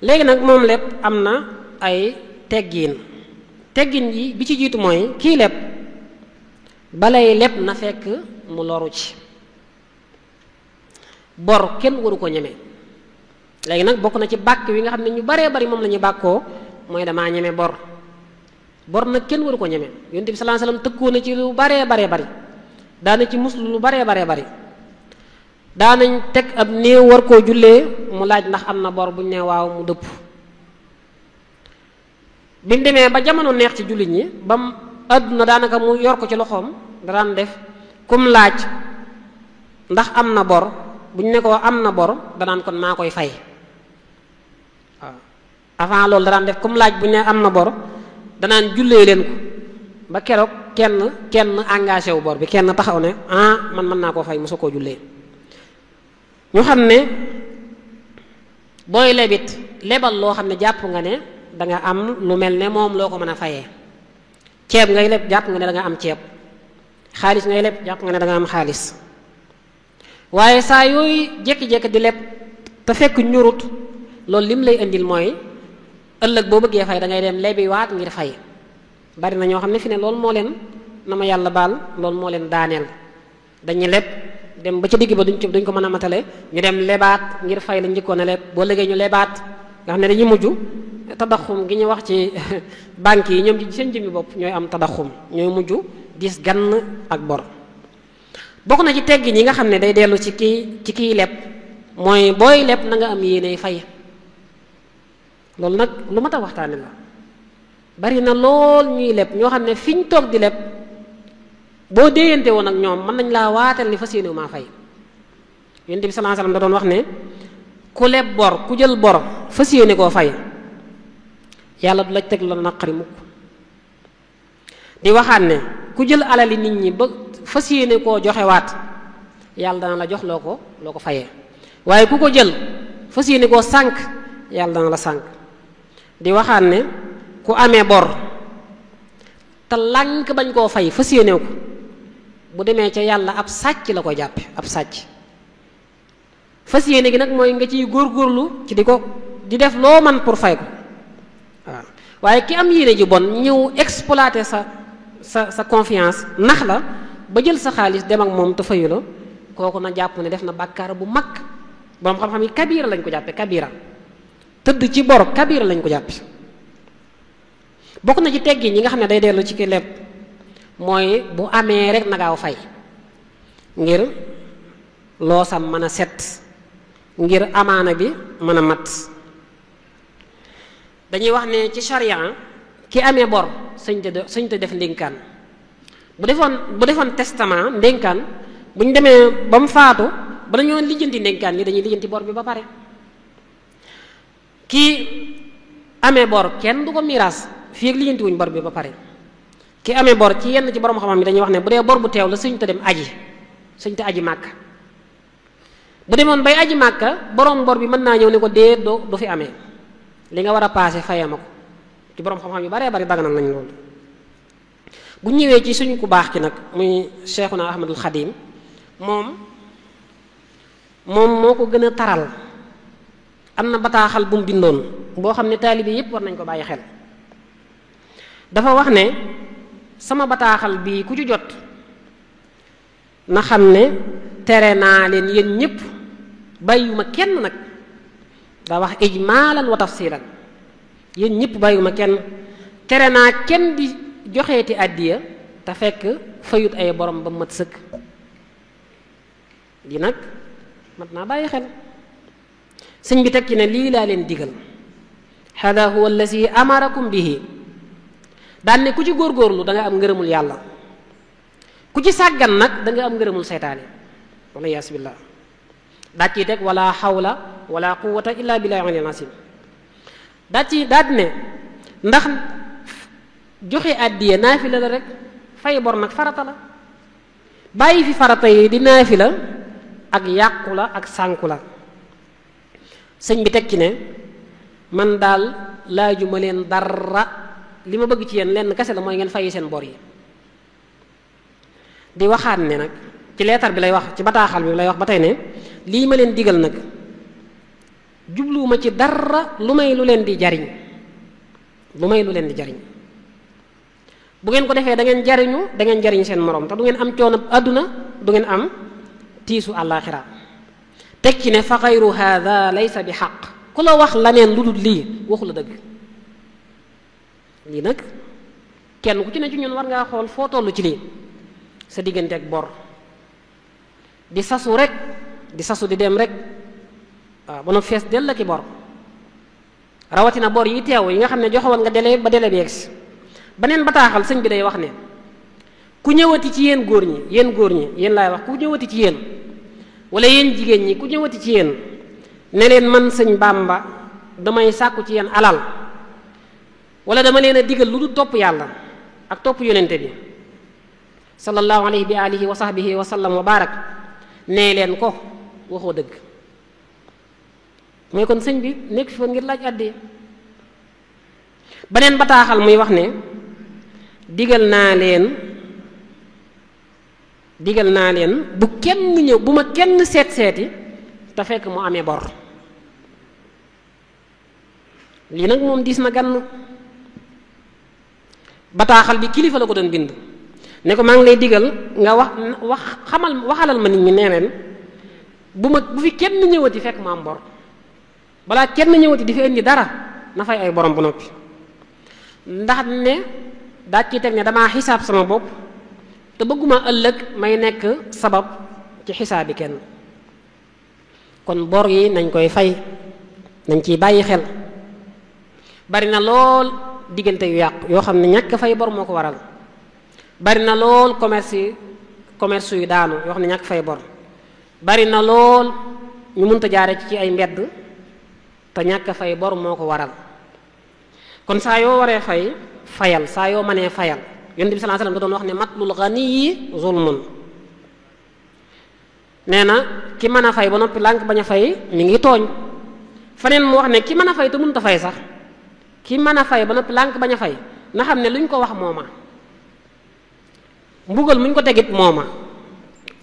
léegi nag moom leb am na ay teggin yi bi ci jiitu mooy kii leb balay leb na fekk mu loru ci. bor kenn waru ko ñeme. léegi nag bokk na ci bàkk wi nga xam ne ñu baree bari moom la ñuy bàkkoo mooy damaa ñeme bor. bor nag kenn waru ko ñeme. Yonent bi sallallahu alayhi wasallam tëkkoo na ci lu baree bari daana ci muslu lu baree bari. daanañ teg ab néew war koo jullee mu laaj ndax am na bor buñ ne waaw mu dëpp. bi mu demee ba jamono neex ci jullit ñi ba mu àdduna daanaka mu yor ko ci loxoom daan def kum laaj ndax am na bor buñ ne ko am na bor danaan kon maa koy fay waaw. avant loolu daan def kum laaj buñ ne am na bor danaan jullee leen ko ba keroog kenn engagé wu bor bi kenn taxaw ne man mën naa koo fay mu soo koo jullee. ñu xam ne booy lebit lebal loo xam ne jàpp nga ne danga am lu mel ne moom loo ko mën a fayee. ceeb ngay leb jàpp nga ne danga am ceeb, xaalis ngay leb jàpp nga ne danga am xaalis. waaye saa yooyu jékki-jékki di leb te fekk ñurut loolu lim lay indil mooy ëllëg boo bëggee fay da ngay dem lebi waat ngir fay. bari na ñoo xam ne fi ne loolu moo leen na ma yàlla baal loolu moo leen daaneel. dañuy leb dem ba ci digg ba duñ ko mën a matale ñu dem lebaat ngir fay la njëkkoon a leb boo léegi ñu lebaat nga xam ne dañuy mujj tadaxum gi ñu wax ci banques yi ñoom ci seen jëmmi bopp ñooy am tadaxum ñooy mujj diis gann ak bor. bokk na ci teggin yi nga xam ne day dellu ci kiy leb mooy booy leb na nga am yéene fay. loolu nag lu mat a waxtaane la bari na lool ñuy leb ñoo xam ne fiñ toog di leb boo déeyante woon ak ñoom mën nañ laa waatal ni fas yéene maa fay. Yonent bi sallallahu alayhi wasallam da doon wax ne ku leb bor ku jël bor fas yéene koo fay yàlla du la teg la naqari mukk. di waxaat ne ku jël alali nit ñi ba fas yéene koo joxewaat yàlla dana la jox loo ko fayee waaye ku ko jël fas yéene koo sànk yàlla dana la sànk. di waxaat ne ku amee bor te lànk bañ koo fay fas yéene ko bu demee ca yàlla ab sàcc la ko jàppe ab sàcc. fas yéene gi nag mooy nga ciy góorgóorlu ci di def loo man pour fay ko waaw. waaye ki am yéene ji bon ñëw exploiter sa confiance nax la ba jël sa xaalis dem ak moom te fayu la kooku na jàpp ne def na bàkkaar bu mag. borom xam-xam yi kabira lañ ko jàppe kabira tëdd ci bor kabira lañ ko jàppe. bokk na ci teggin yi nga xam ne day dellu ci ki leb mooy bu amee rek na gaaw fay ngir loosam mën a set ngir amaana bi mën a mat. dañuy wax ne ci charia ki amee bor sëñ te def ndénkaan bu defoon testament ndénkaan bu ñu demee ba mu faatu ba dañoo lijjanti ndénkaan yi dañuy lijjanti bor bi ba pare. kii amee bor kenn du ko miraas fii ak lijjanti wuñ bor bi ba pare. ki amee bor ci yenn ci borom xam-xam yi dañuy wax ne bu dee bor bu teew la sëñ te dem aji màkka bu demoon bay aji màkka borom bor bi mën naa ñëw ne ko dee du fi amee li nga war a paase fayee ma ko ci borom xam-xam yu baree bari daganal nañ loolu. bu ñëwee ci suñu ku baax ki nag muy Cheikhuna Ahmadul Xadim moom moo ko gën a taral. am na bataaxal bu mu bindoon boo xam ne taalibe yépp war nañ ko bàyyi xel. dafa wax ne sama bataaxal bii ku ci jot na xam ne tere naa leen yéen ñépp bàyyiwuma kenn nag daa wax ijmaalan wa tafsilan yéen ñépp bàyyiwuma kenn tere naa kenn di joxeeti àddiya te fekk fayut ay borom ba mat sëkk. di nag mat naa bàyyi xel. sëñ bi teg ci ne lii laa leen digal hada huwa allazi amarakum bihi daan ne ku ci góorgóorlu da nga am ngërëmul yàlla ku ci sàggan nag da nga am ngërëmul seytaane wala yaas billah daat ciy teg wala hawla wala quwwata illa billahi al-aliyyil azim daat ne ndax joxe àddiya naafila la rek fay bor nag farata la bàyyi fi farata yi di naafila ak yàqu la ak sànku la. sëñ bi teg ci ne man daal laajuma leen dara li ma bëgg ci yéen lenn kese la mooy ngeen fay seen bor yi. di waxaat ne nag ci leetar bi lay wax ci bataaxal bi lay wax ba tey ne lii ma leen digal nag jubluwuma ci dara lu may lu leen di jariñ bu ngeen ko defee da ngeen jariñ seen moroom te du ngeen am coono àdduna du ngeen am tiisu àllaaxira. teg ci ne fa xayru hada laysa bi xaq ku la wax laneen lu dul lii waxu la dëgg. lii nag kenn ku ci ne ci ñun war ngaa xool foo toll ci lii sa diggante ak bor di sasu rek di sasu di dem rek waaw ba no fees del la ki bor rawatina bor yi teew yi nga xam ne joxewoon nga délai ba délai bi yegsi beneen bataaxal sëñ bi day wax ne ku ñëwati ci yéen góor ñi yéen laay wax ku ñëwati ci yéen wala yéen jigéen ñi ku ñëwati ci yéen ne leen man sëñ Bàmba damay sàkku ci yéen alal wala dama leen a digal lu du topp yàlla ak topp yonente bi sallallahu alayhi bi alihi wa sahbihi wa sallam wa barak nee leen ko waxoo dëgg mooy kon sëñ bi nekk fi woon ngir laaj àddee beneen bataaxal muy wax ne digal naa leen bu kenn ñëw bu ma kenn seeti te fekk mu amee bor lii nag moom diis na gann bataaxal bi kilifa la ko doon bind ne ko maa ngi lay digal nga waxalal ma nit ñi nee leen bu fi kenn ñëwati fekk mu am bor balaa kenn ñëwati di fi indi dara na fay ay borom bu noppi ndax ne daa ciy teg ne damaa xisaab sama bopp te bëgguma ëllëg may nekk sabab ci xisaabi kenn kon bor yi nañ koy fay nañ ciy bàyyi xel bari na lool diggante yu yàqu yoo xam ne ñàkk fay bor moo ko waral bari na lool commerce yu daanu yoo xam ne ñàkk fay bor bari na lool ñu mënta jaare ci ay mbedd te ñàkk fay bor moo ko waral kon saa yoo waree fayal saa yoo mënee fayal yonent bi sallallahu alayhi wasallam da doon wax ne matlul ghaniyi zulmun nee na ki mën a fay ba noppi lànk bañ a fay mi ngi tooñ faneen mu wax ne ki mën a fay te mënut a fay sax ki mën a fay ba noppi lànk bañ a fay na xam ne lu ñu ko wax mooma mbugal muñ ko tegit mooma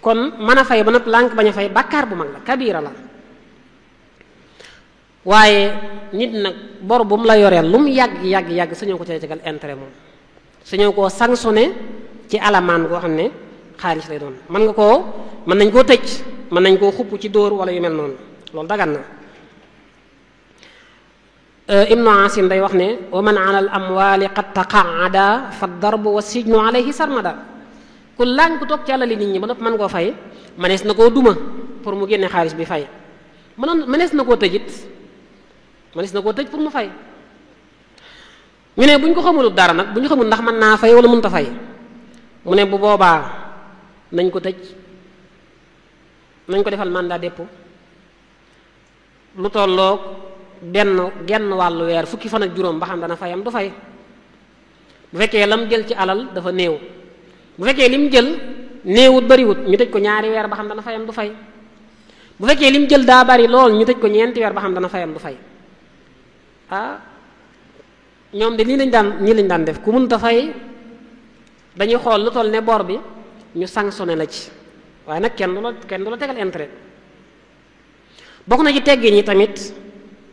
kon mën a fay ba noppi lànk bañ a fay bàkkaar bu mag la kabira la waaye nit nag bor bu mu la yoreel lu mu yàgg sañoo ko cay tegal intérêt moom sañoo koo sanctionné ci alamaan goo xam ne xaalis lay doon mën nañ koo tëj mën nañ koo xupp ci dóor wala yu mel noonu loolu dagan na ibnu asim day wax ne wa man ala al amwali qad taqaada fa darbu wa sijnu alayhi sarmada ku laañ ku toog ci àlali nit ñi ba noppi mën koo fay mënees na koo duma pour mu génne xaalis bi fay mënees na koo tëjit mënees na koo tëj pour mu fay ñu ne bu ñu ko xamul dara nag bu ñu xamul ndax mën naa fay wala mënta fay mu ne bu boobaa nañ ko tëj nañ ko defal mandat dépôt lu tolloog genn wàllu weer fukki fan ak juróom ba xam dana fayam du fay bu fekkee lam jël ci alal dafa néew bu fekkee lim jël néewut bariwut ñu tëj ko ñaari weer ba xam dana fayam du fay bu fekkee lim jël daa bari lool ñu tëj ko ñeenti weer ba xam dana fayam du fay ñoom de nii lañ daan def ku mënta fay dañuy xool lu toll ne bor bi ñu sanctionné la ci waaye nag kenn du la tegal intérêt bokk na ci teggin yi tamit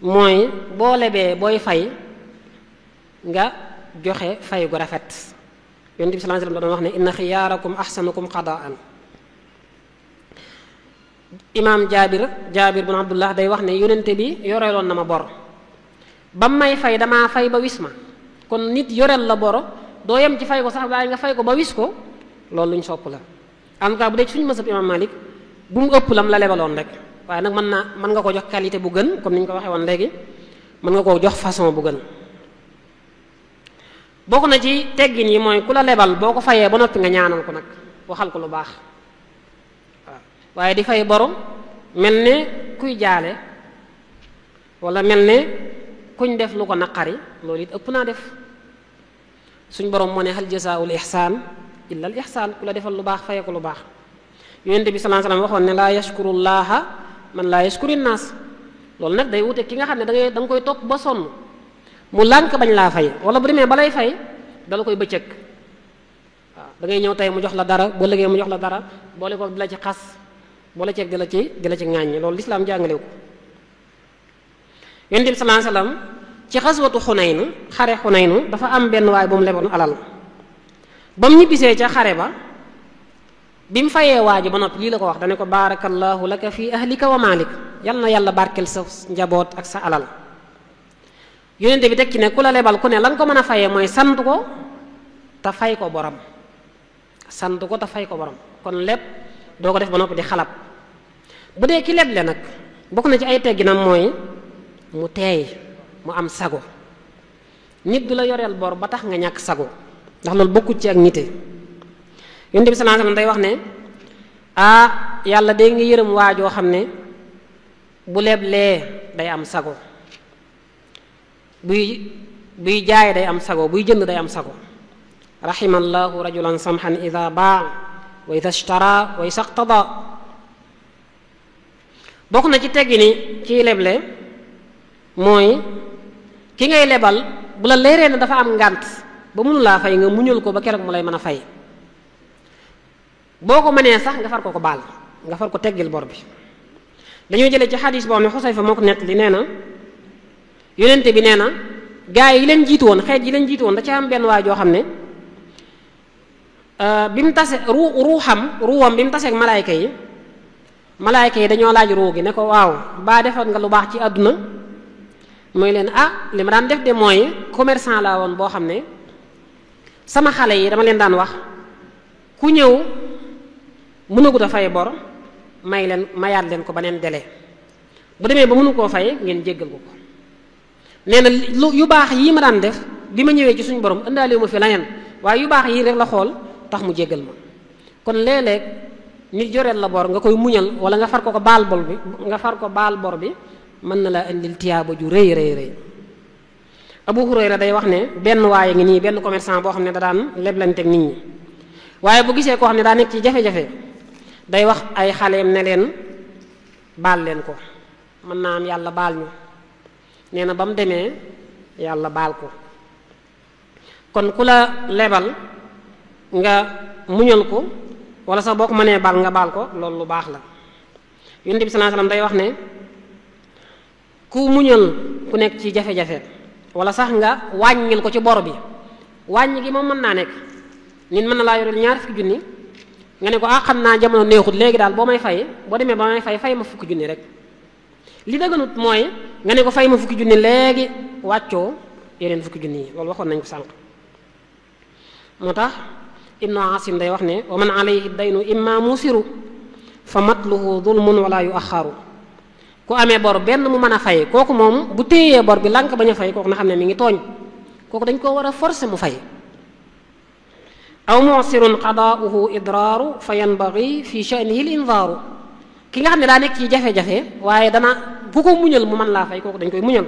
mooy boo lebee booy fay nga joxe fay gu rafet yonent bi sallallahu alayhi wasallam da doon wax ne inna xiyaarakum ahsanukum qadaan imaam jaabir bin abdullah day wax ne yonente bi yoreeloon na ma bor ba may fay damaa fay ba wis ma kon nit yoreel la boro doo yem ci fay ko sax waaye nga fay ko ba wis ko loolu luñ sopp la en tout cas bu dee ci suñu mësab imaam Malik bu mu ëpp lam la lebaloon rek waaye nag mën nga ko jox qualité bu gën comme ni ñu ko waxee woon léegi mën nga koo jox façon bu gën bokk na ci teggin yi mooy ku la lebal boo ko fayee ba noppi nga ñaanal ko nag waxal ko lu baax waaw waaye di fay boro mel ne kuy jaale wala mel ne kuñ def lu ko naqari loolu it ëpp naa def suñ borom moo ne hal jazaa'ul ihsaan illa al ihsaan ku la defal lu baax fayee ko lu baax yonent bi sallallahu alayhi wasallam waxoon ne laa yashkurullaha man laa yashkuri naas loolu nag day wute ki nga xam ne da nga koy topp ba sonn mu lànk bañ laa fay wala bu demee ba lay fay dala koy bëccëg waaw da ngay ñëw tey mu jox la dara boo lëgee mu jox la dara boole ko di la ci xas boole ceeg di la ci ŋàññi loolu lislaam jàngalew ko yonent bi sallallahu alayhi wasallam ci xaswatu Xunayn xare Xunayn dafa am benn waay bu mu leboon alal ba mu ñibbisee ca xare ba bi mu fayee waa ji ba noppi lii la ko wax dane ko baarakallahu laka fi ahlika wa malik yal na yàlla barkel sa njaboot ak sa alal yonente bi teg ci ne ku la lebal ku ne la nga ko mën a fayee mooy sant ko te fay ko borom sant ko te fay ko borom kon lépp doo ko def ba noppi di xalab bu dee ki leble nag bokk na ci ay tegginam mooy mu teey mu am sago. nit du la yoreel bor ba tax nga ñàkk sago ndax loolu bokkut ci ak nite. Yonent bi sallallahu alayhi wasallam day wax ne yàlla day nga yërëm waajoo xam ne bu leblee day am sago, buy jaay day am sago, buy jënd day am sago. rahimallahu rajulan samhan ida baa wa ida ishtara wa isa iqtada. bokk na ci teggi ni kiy leble mooy ki ngay lebal bu la leeree ne dafa am ngànt ba mënu laa fay nga muñal ko ba keroog mu lay mën a fay. boo ko mënee sax nga far ko baal, nga far ko teggil bor bi. dañoo jëlee ci xadis boo xam ne Xusayfa moo ko nettali nee na yonente bi nee na gaa yi leen jiitu woon, xeet yi leen jiitu woon da ca am benn waay joo xam ne bi mu tase ruuwam bi mu taseeg malaayka yi dañoo laaj ruu gi ne ko waaw baa defoon nga lu baax ci àdduna mooy leen li ma daan def de mooy commerçant laa woon boo xam ne sama xale yi dama leen daan wax ku ñëw mënagut a fay bor mayaat leen ko beneen délai bu demee ba mënu koo fay ngeen jéggal ko. nee na yu baax yii ma daan def bi ma ñëwee ci suñu borom ëndaale ma fi leneen waaye yu baax yii rek la xool tax mu jéggal ma. kon léeg-léeg nit joreel la bor nga koy muñal wala nga far ko baal bor bi mën na laa indil tiyaaba ju rëy rëy rëy. Abu Hurayra day wax ne benn waaye ngi nii benn commerçant boo xam ne da daan leblanteeg nit ñi waaye bu gisee koo xam ne daa nekk ci jafe-jafe day wax ay xaleem ne leen baal leen ko, mën naa am yàlla baal ñu. nee na ba mu demee yàlla baal ko. kon ku la lebal nga muñal ko wala sax boo ko mënee baal nga baal ko loolu lu baax la. Yonent bi sallallahu alayhi wasallam day wax ne ku muñal ku nekk ci jafe-jafe wala sax nga wàññil ko ci bor bi, wàññi gi moom mën naa nekk nit mën na laa yoreel ñaar fukki junni nga ne ko xam naa jamono neexut léegi daal boo demee ba may fay ma fukki junni rek. li dëgganut mooy nga ne ko fay ma fukki junni léegi wàccoo yeneen fukki junni yi, loolu waxoon nañ ko sànq. moo tax Ibnu Asim day wax ne wa man alayhi daynu imma musiru fa matluhu zulmun wala yuaxaru. ku amee bor benn mu mën a fay kooku moom bu téyee bor bi lànk bañ a fay kooku na xam ne mi ngi tooñ, kooku dañ koo war a forcer mu fay. aw musirun qadaa'uhu idraaru fa yanbaghi fi sha'nihi al-inzaaru. ki nga xam ne daa nekk ci jafe-jafe waaye ku ko muñal mu mën laa fay kooku dañ koy muñal.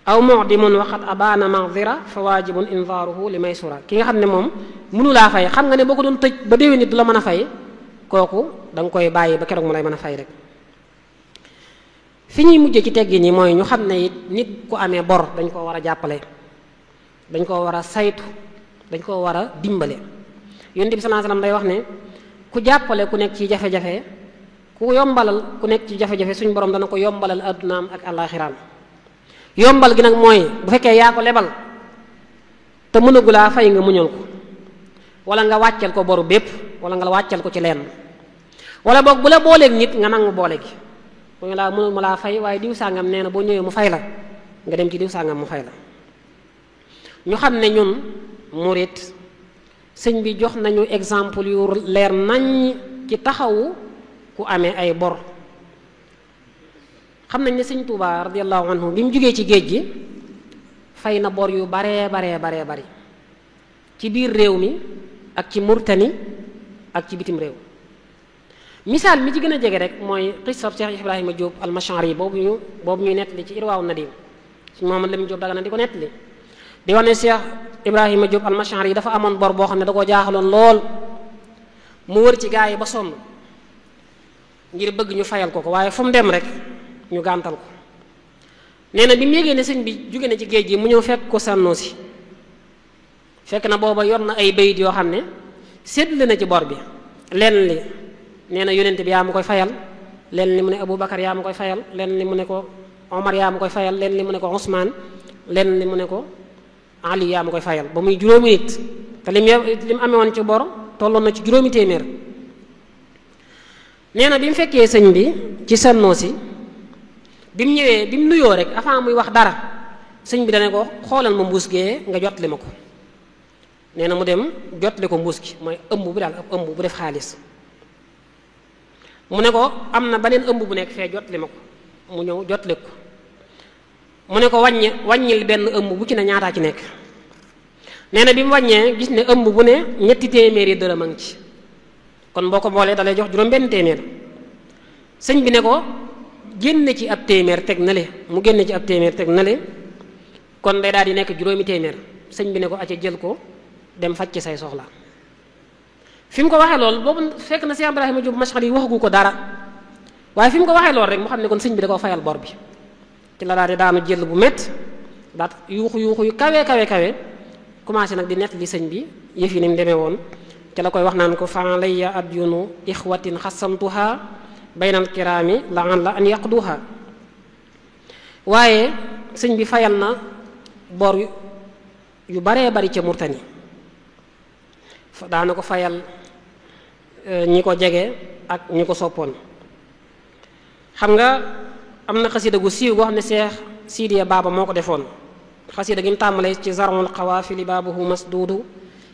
aw mu'dimun waqad abaana ma'dhira fa waajibun inzaaruhu li maysura. ki nga xam ne moom mënu laa fay xam nga ne boo ko doon tëj ba déwén nit du la mën a fay kooku da nga koy bàyyi ba keroog mu lay mën a fay rek. fi ñuy mujjee ci teggin yi mooy ñu xam ne it nit ku amee bor dañ koo war a jàppale, dañ koo war a saytu, dañ koo war a dimbale. Yonent bi sallallahu alayhi wasallam day wax ne ku jàppale ku nekk ci jafe-jafe, ku yombalal ku nekk ci jafe-jafe suñu borom dana ko yombalal addunaam ak àllaaxiraam. yombal gi nag mooy bu fekkee yaa ko lebal te mënagulaa fay nga muñal ko wala nga wàccel ko boru bépp wala nga wàccel ko ci lenn wala boog bu la booleeg nit nga nangu boole gi mu ngi laa mënul ma laa fay waaye diw sàngam nee na boo ñëwee mu fay la nga dem ci diw sàngam mu fay la. ñu xam ne ñun murit sëñ bi jox nañu exemple yu leer nañ ci taxawu ku amee ay bor. xam nañ ne sëñ Tuubaa radiyallahu anhu bi mu jógee ci géej gi fay na bor yu baree bari ci biir réew mi ak ci Murtani ak ci bitim réew. misaal mi ci gën a jege rek mooy xissab Cheikh Ibrahima Diop al-Mash'ari boobu ñuy nettali ci Irwaaw Nadim suñu Muhammad Lamin Diop Dagana di ko nettali di wax ne Cheikh Ibrahima Diop al-Mash'ari dafa amoon bor boo xam ne da koo jaaxaloon lool mu wër ci gaa yi ba sonn ngir bëgg ñu fayal ko waaye fu mu dem rek ñu gàntal ko. nee na bi mu yégee ne sëñ bi jóge na ci géej gi mu ñëw fekk ko Sànnoosi fekk na booba yor na ay bayit yoo xam ne séddale na ci bor bi lenn li nee na yonent bi yaa ma koy fayal lenn li mu ne Aboubacar yaa ma koy fayal lenn li mu ne ko Omar yaa ma koy fayal lenn li mu ne ko Ousmane lenn li mu ne ko Ali yaa ma koy fayal ba muy juróomi nit te lim amee woon ci bor tolloon na ci juróomi téeméer. nee na bi mu fekkee sëñ bi ci Sànnoosi bi mu ñëwee bi mu nuyoo rek avant muy wax dara sëñ bi dane ko xoolal ma mbuus gee nga jotli ma ko. nee na mu dem jotli ko mbuus gi mooy ëmb bu daal ab ëmb bu def xaalis mu ne ko am na beneen ëmb bu nekk fee jotli ma ko mu ñëw jotli ko mu ne ko wàññil benn ëmb bu ci ne ñaataa ci nekk. nee na bi mu wàññee gis ne ëmb bu ne ñetti téeméeri dërëm a ngi ci kon boo ko boolee dalay jox juróom benn téeméer. sëñ bi ne ko génne ci ab téeméer teg na le mu génne ci ab téeméer teg na le kon day daal di nekk juróomi téeméer. sëñ bi ne ko acca jël ko dem faj ci say soxla. fi mu ko waxee lool boobu fekk na Cheikh Ibrahima Diop Mashari yi waxagu ko dara waaye fi mu ko waxee lool rek mu xam ne kon sëñ bi da koo fayal bor bi ci la daal di daanu jël bu métti daat yuuxu yu kawe commencé nag di nett li sëñ bi yëf yi ni mu demee woon ci la koy wax naan ko fa layya adyunu ixwatin xasamtuha baynal kiraami la an yaqduha. waaye sëñ bi fayal na bor yu baree bari ca Murtani daana ko fayal ñi ko jege ak ñi ko soppoon. xam nga am na xasida gu siiw goo xam ne Seex Sidiya Baaba moo ko defoon xasida gi mu tàmbalee ci zarmul xawaafili baabuhu masduudu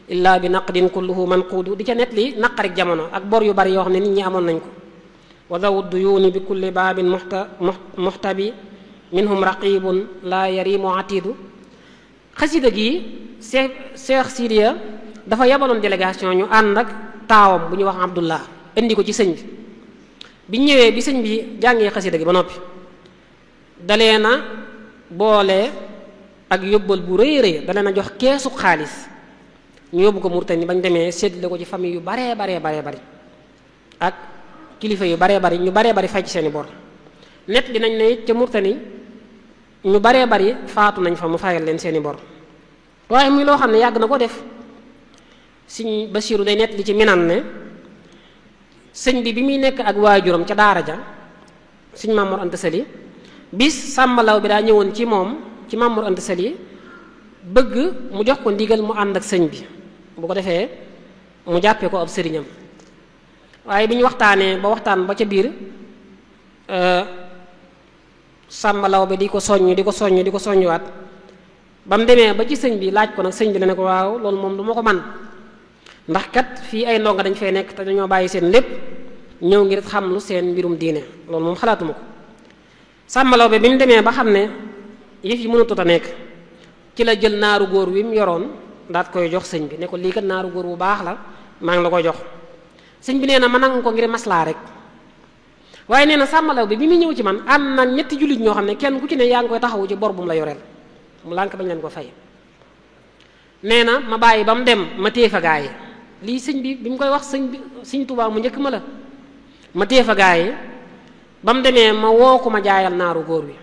illa bi naqdin kulluhu manquudu di ca net li naqarik jamono ak bor yu bari yoo xam ne nit ñi amoon nañ ko. wa dawu duyuuni bi kulli baabin muxtabi minhum raqibun la yarimu atidu. xasida gi Seex Sidiya dafa yabaloon délégation ñu ànd ak taawam bu ñuy wax Abdullah indi ko ci sëñ bi biñ ñëwee bi sëñ bi jàngee xasida gi ba noppi dalee na boole ak yóbbal bu rëy dalee na jox keesu xaalis ñu yóbbu ko Murtani bañ demee séddale ko ci famille yu baree bari ak kilifa yu baree bari ñu baree bari fay ci seeni bor. net li nañ ne ca Murtani ñu baree bari faatu nañ fa mu fayal leen seeni bor waaye muy loo xam ne yàgg na ko def. sëñ Basiiru day nett li ci Minan ne sëñ bi muy nekk ak waajuram ca daara ja sëñ Mamour Anta Sali bis sàmbalaw bi daa ñëwoon ci moom ci Mamour Anta Sali bëgg mu jox ko ndigal mu ànd ak sëñ bi bu ko defee mu jàppee ko ab sëriñam waaye bi ñu waxtaanee ba waxtaan ba ca biir sàmbalaw bi di ko soññuwaat ba mu demee ba ci sëñ bi laaj ko nag sëñ bi la ne ko waaw loolu moom du ma ko man ndax kat fii ay ndonga dañ fay nekk te dañoo bàyyi seen lépp ñëw ngir xam lu seen mbirum diine loolu moom xalaatuma ko. sàmmalaw bi mu demee ba xam ne yëf yi mënatut a nekk ci la jël naaru góor wi mu yoroon daat koy jox sëñ bi ne ko lii kat naaru góor bu baax la maa ngi la koy jox. sëñ bi nee na ma nangu ko ngir maslaa rek waaye nee na sàmmalaw bi mu ñëw ci man am na ñetti jullit ñoo xam ne kenn ku ci ne yaa ngi koy taxawu ci bor bu mu la yoreel mu lànk bañ leen ko fay. nee na ma bàyyi ba mu dem ma téye fa gaa yi lii sëñ bi mu koy wax sëñ Tuubaa mu njëkk ma téye fa gaa yi ba mu demee ma woo ko ma jaayal naaru góor wi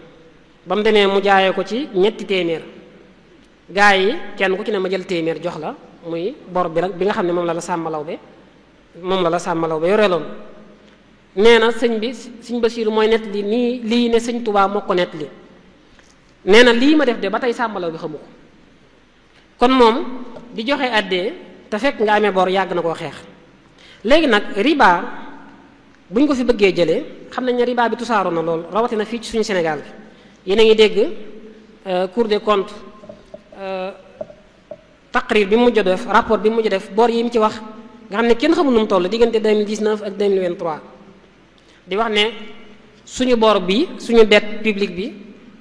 ba mu demee mu jaayee ko ci ñetti téeméer gaa yi kenn ku ci ne ma jël téeméer jox la muy bor bi rek bi nga xam ne moom la la sàmmalaw be yoreeloon. nee na sëñ Basiiru mooy nett li nii lii ne sëñ Tuubaa moo ko nett li nee na lii ma def de ba tey sàmmalaw bi xamu ko kon moom di joxe àddee te fekk nga amee bor yàgg na koo xeex. léegi nag riba bu ñu ko fi bëggee jëlee xam nañ ne riba bi tusaaroo na lool rawatina fii ci suñu Sénégal bi yéen a ngi dégg Cour des comptes taqrir bi mu mujj def rapport bi mu mujj def bor yi mu ci wax nga xam ne kenn xamul nu mu toll diggante 2019 ak 2023 di wax ne suñu bor bi suñu dette publique bi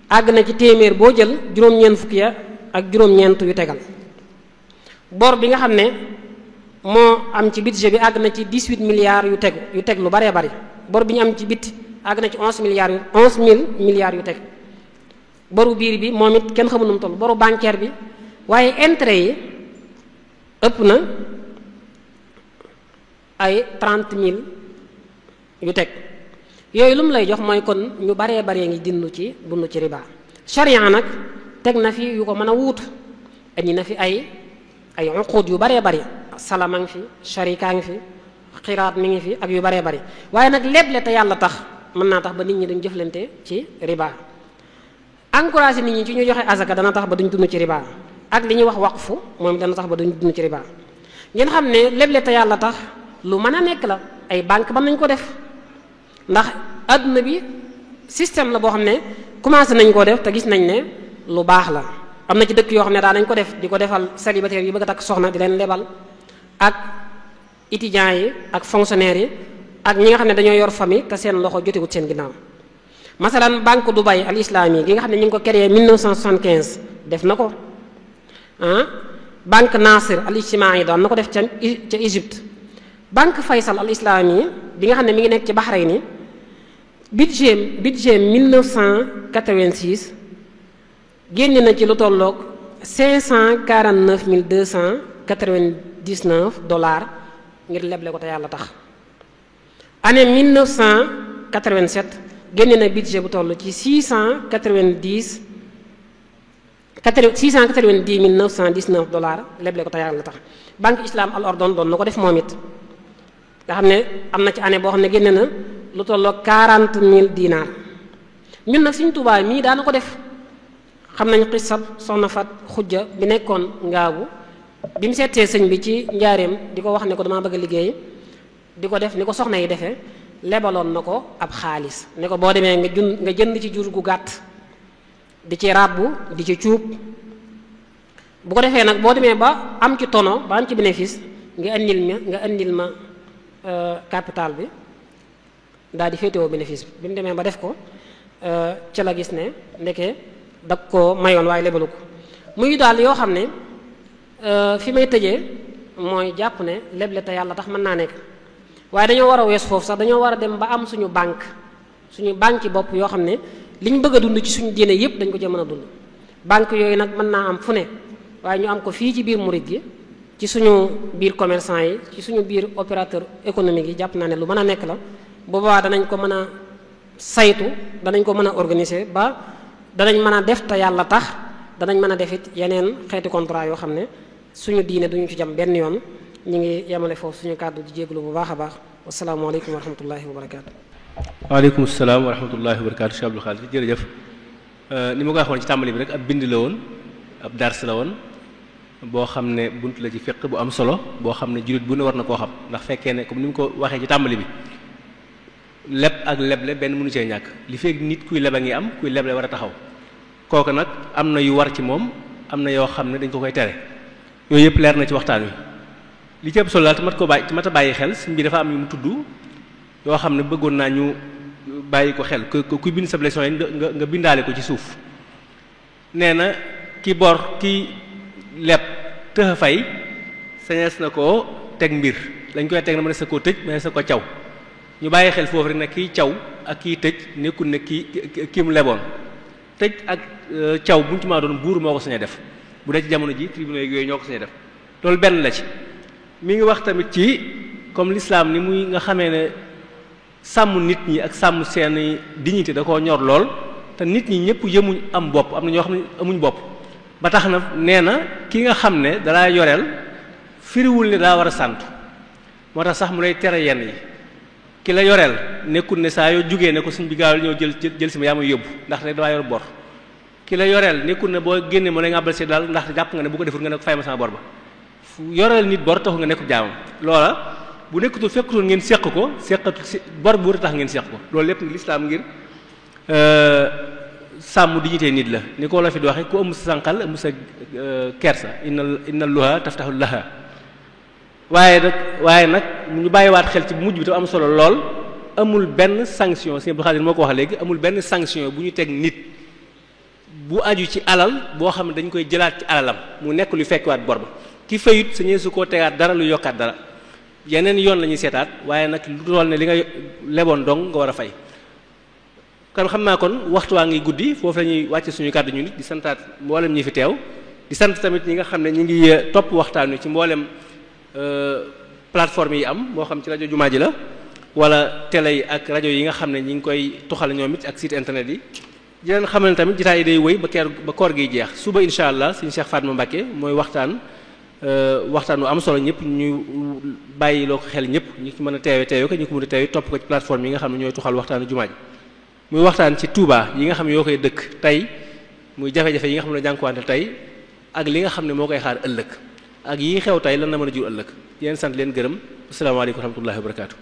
àgg na ci téeméer boo jël juróom-ñeent fukki ya ak juróom-ñeent yu tegal bor bi nga xam ne moo am ci budget bi àgg na ci 18 milliards yu teg lu baree bari bor bi ñu am ci biti àgg na ci 11 milliards yu teg boru biir bi moom it kenn xamul nu mu toll boru bancaire bi waaye intérêt yi ëpp na ay 30 000 yu teg yooyu lu mu lay jox mooy kon ñu baree baree ngi dund ci riba. charia nag teg na fi yu ko mën a wuutu indi na fi ay uquud yu baree bari salama ngi fi sharika ngi fi xiraat mi ngi fi ak yu baree bari waaye nag leble te yàlla tax mën naa tax ba nit ñi dañ jëflante ci riba. encouragé nit ñi ci ñu joxe azaka dana tax ba duñ dund ci riba ak li ñuy wax waqfu moom dana tax ba duñ dund ci riba. ngeen xam ne leble te yàlla tax lu mën a nekk la ay banque ban nañ ko def ndax adduna bi système la boo xam ne commencé nañ koo def te gis nañ ne lu baax la. am na ci dëkk yoo xam ne daa nañ ko def di ko defal célibataire yi bëgg a takk soxna di leen lebal ak étudiants yi ak fonctionnaires yi ak ñi nga xam ne dañoo yor famille te seen loxo jotewut seen ginnaaw. masalan banque Dubai al islami gi nga xam ne ñu ngi ko créé 1975 def na ko banque Nasir al ijtimaai daan na ko def ca Égypte. banque Faysal al islami bi nga xam ne mi ngi nekk ci Bahreïn budget 1986 génne na ci lu tolloog $549,299 ngir leble ko te yàlla tax. année 1987 génne na budget bu toll ci $690,919 leble ko te yàlla tax. banque islam al ordon doon na ko def moom it nga xam ne am na ci année boo xam ne génne na lu tolloog 40,000 dinar. ñun nag Sëriñ Tuubaa mii daana ko def. xam nañ xisab soxna Fat Xujja bi nekkoon ngaabu bi mu seetee sëñ bi ci njaareem di ko wax ne ko damaa bëgg a liggéey di ko def ni ko soxna yi defee lebaloon na ko ab xaalis ne ko boo demee nga jënd ci jur gu gàtt di ci ràbbu di ci cuub bu ko defee nag boo demee ba am ci tono ba am ci bénéfice nga indil ma capital bi daal di féetewoo bénéfice bi mu demee ba def ko ca la gis ne ndeke dag ko mayoon waaye lebalu ko muy daal yoo xam ne fi may tëjee mooy jàpp ne leble te yàlla tax mën naa nekk waaye dañoo war a wees foofu sax dañoo war a dem ba am suñu banque bopp yoo xam ne li ñu bëgg a dund ci suñu diine yépp dañ ko cee mën a dund. banque yooyu nag mën naa am fu ne waaye ñu am ko fii ci biir murit gi ci suñu biir commerçant yi ci suñu biir opérateur économique yi jàpp naa ne lu mën a nekk la boobaa danañ ko mën a saytu danañ ko mën a organiser ba danañ mën a def te yàlla tax danañ mën a def it yeneen xeeti contrat yoo xam ne suñu diine duñu ci jam benn yoon ñu ngi yemale foofu suñu kàddu di jégalu bu baax a baax wasalaamaaleykum wa rahmatullahi wa barakaatu. waaleykum salaam wa rahmatullahi wa barakaatu Cheikh Abdou Khadre jërëjëf ni ma ko waxoon ci tàmbali bi rek ab bind la woon ab dars la woon boo xam ne bunt la ci fiqh bu am solo boo xam ne jullit bu ne war na koo xam ndax fekkee ne comme ni mu ko waxee ci tàmbali bi leb ak leble benn mënu cee ñàkk li fekk nit kuy leb a ngi am kuy leble war a taxaw kooku nag am na yu war ci moom am na yoo xam ne dañ ko koy tere yooyu yëpp leer na ci waxtaan wi li ci ëpp solo daal te mat a bàyyi xel suñ bi dafa am yu mu tudd yoo xam ne bëggoon naa ñu bàyyi ko xel kuy bind sa leçon yi nga bindaale ko ci suuf nee na ki bor ki leb tëx fay sañees na koo teg mbir lañ koy teg na mënees na koo tëj mënees na ko caw ñu bàyyi xel foofu rek ne kiy caw ak kiy tëj nekkul ne kii mu leboon tëj ak caw bu ñu ci maa doon buur moo ko sañ a def bu dee ci jamono ji tribunaux yooyu ñoo ko sañ a def loolu benn la ci mi ngi wax tamit ci comme l'islam ni muy nga xamee ne sàmm nit ñi ak sàmm seen dignité da koo ñor lool te nit ñi ñëpp yemuñ am bopp am na ñoo xam ne amuñ bopp ba tax na nee na ki nga xam ne dalaa yoreel firiwul ne daa war a sant moo tax sax mu lay tere yenn yi ki la yoreel nekkul ne saa yoo jugee ne ko suñ bi gaaw ñëw jël si ma yaa may yóbbu ndax ne daa yor bor ki la yoreel nekkul ne boo génnee mu ne nga abal si daal ndax jàpp nga ne bu ko deful nga ne ko fay ma sama bor ba yoreel nit bor taxu nga nekk jaamam loola bu nekkutul fekkutul ngeen seq ko seqatul si bor bu tax ngeen seq ko loolu lépp ngi lislaam ngir sàmm dignité nit la ni ko la fi di waxe ku ëmb sa sànqal ëmb sa kersa inna luha taftaxul laha waaye nag ñu bàyyiwaat xel ci mujj bi te am solo lool amul benn sanction Sëriñ Abdou Khadre moo ko wax léegi amul benn sanction bu ñu teg nit bu aju ci alal boo xam ne dañ koy jëlaat ci alalam mu nekk lu fekkwaat bor ba ki fayut sañee su koo tegaat dara lu yokkaat dara yeneen yoon la ñuy seetaat waaye nag lu toll ne li nga leboon dong nga war a fay kon xam naa kon waxtu waa ngi guddi foofu la ñuy wàcce suñu kàddu ñu nit di santaat mboolem ñi fi teew di sant tamit ñi nga xam ne ñi ngi topp waxtaan wi ci mboolem plateforme yi am moo xam ci rajo jumaa ji la wala télé yi ak rajo yi nga xam ne ñi ngi koy tuxal ñoom it ak site internet yi di leen xam ne tamit jotaay yi day wëy ba koor giy jeex suba incha allah suñu Cheikh Fatma Mbacké mooy waxtaan wu am solo ñëpp ñu bàyyi loo ko xel ñëpp ñi ci mën a teewe ko ñi ko mën a teewe topp ko ci plateforme yi nga xam ne ñooy tuxal waxtaanu jumaa ji muy waxtaan ci Touba yi nga xam ne yoo koy dëkk tey muy jafe-jafe yi nga xam ne jànkuwante tey ak li nga xam ne moo koy xaar ëllëg ak yi xew tey lan la mën a jur ëllëg yéen sant leen gërëm asalaamaaleykum wa rahmatullahi wa barakaatu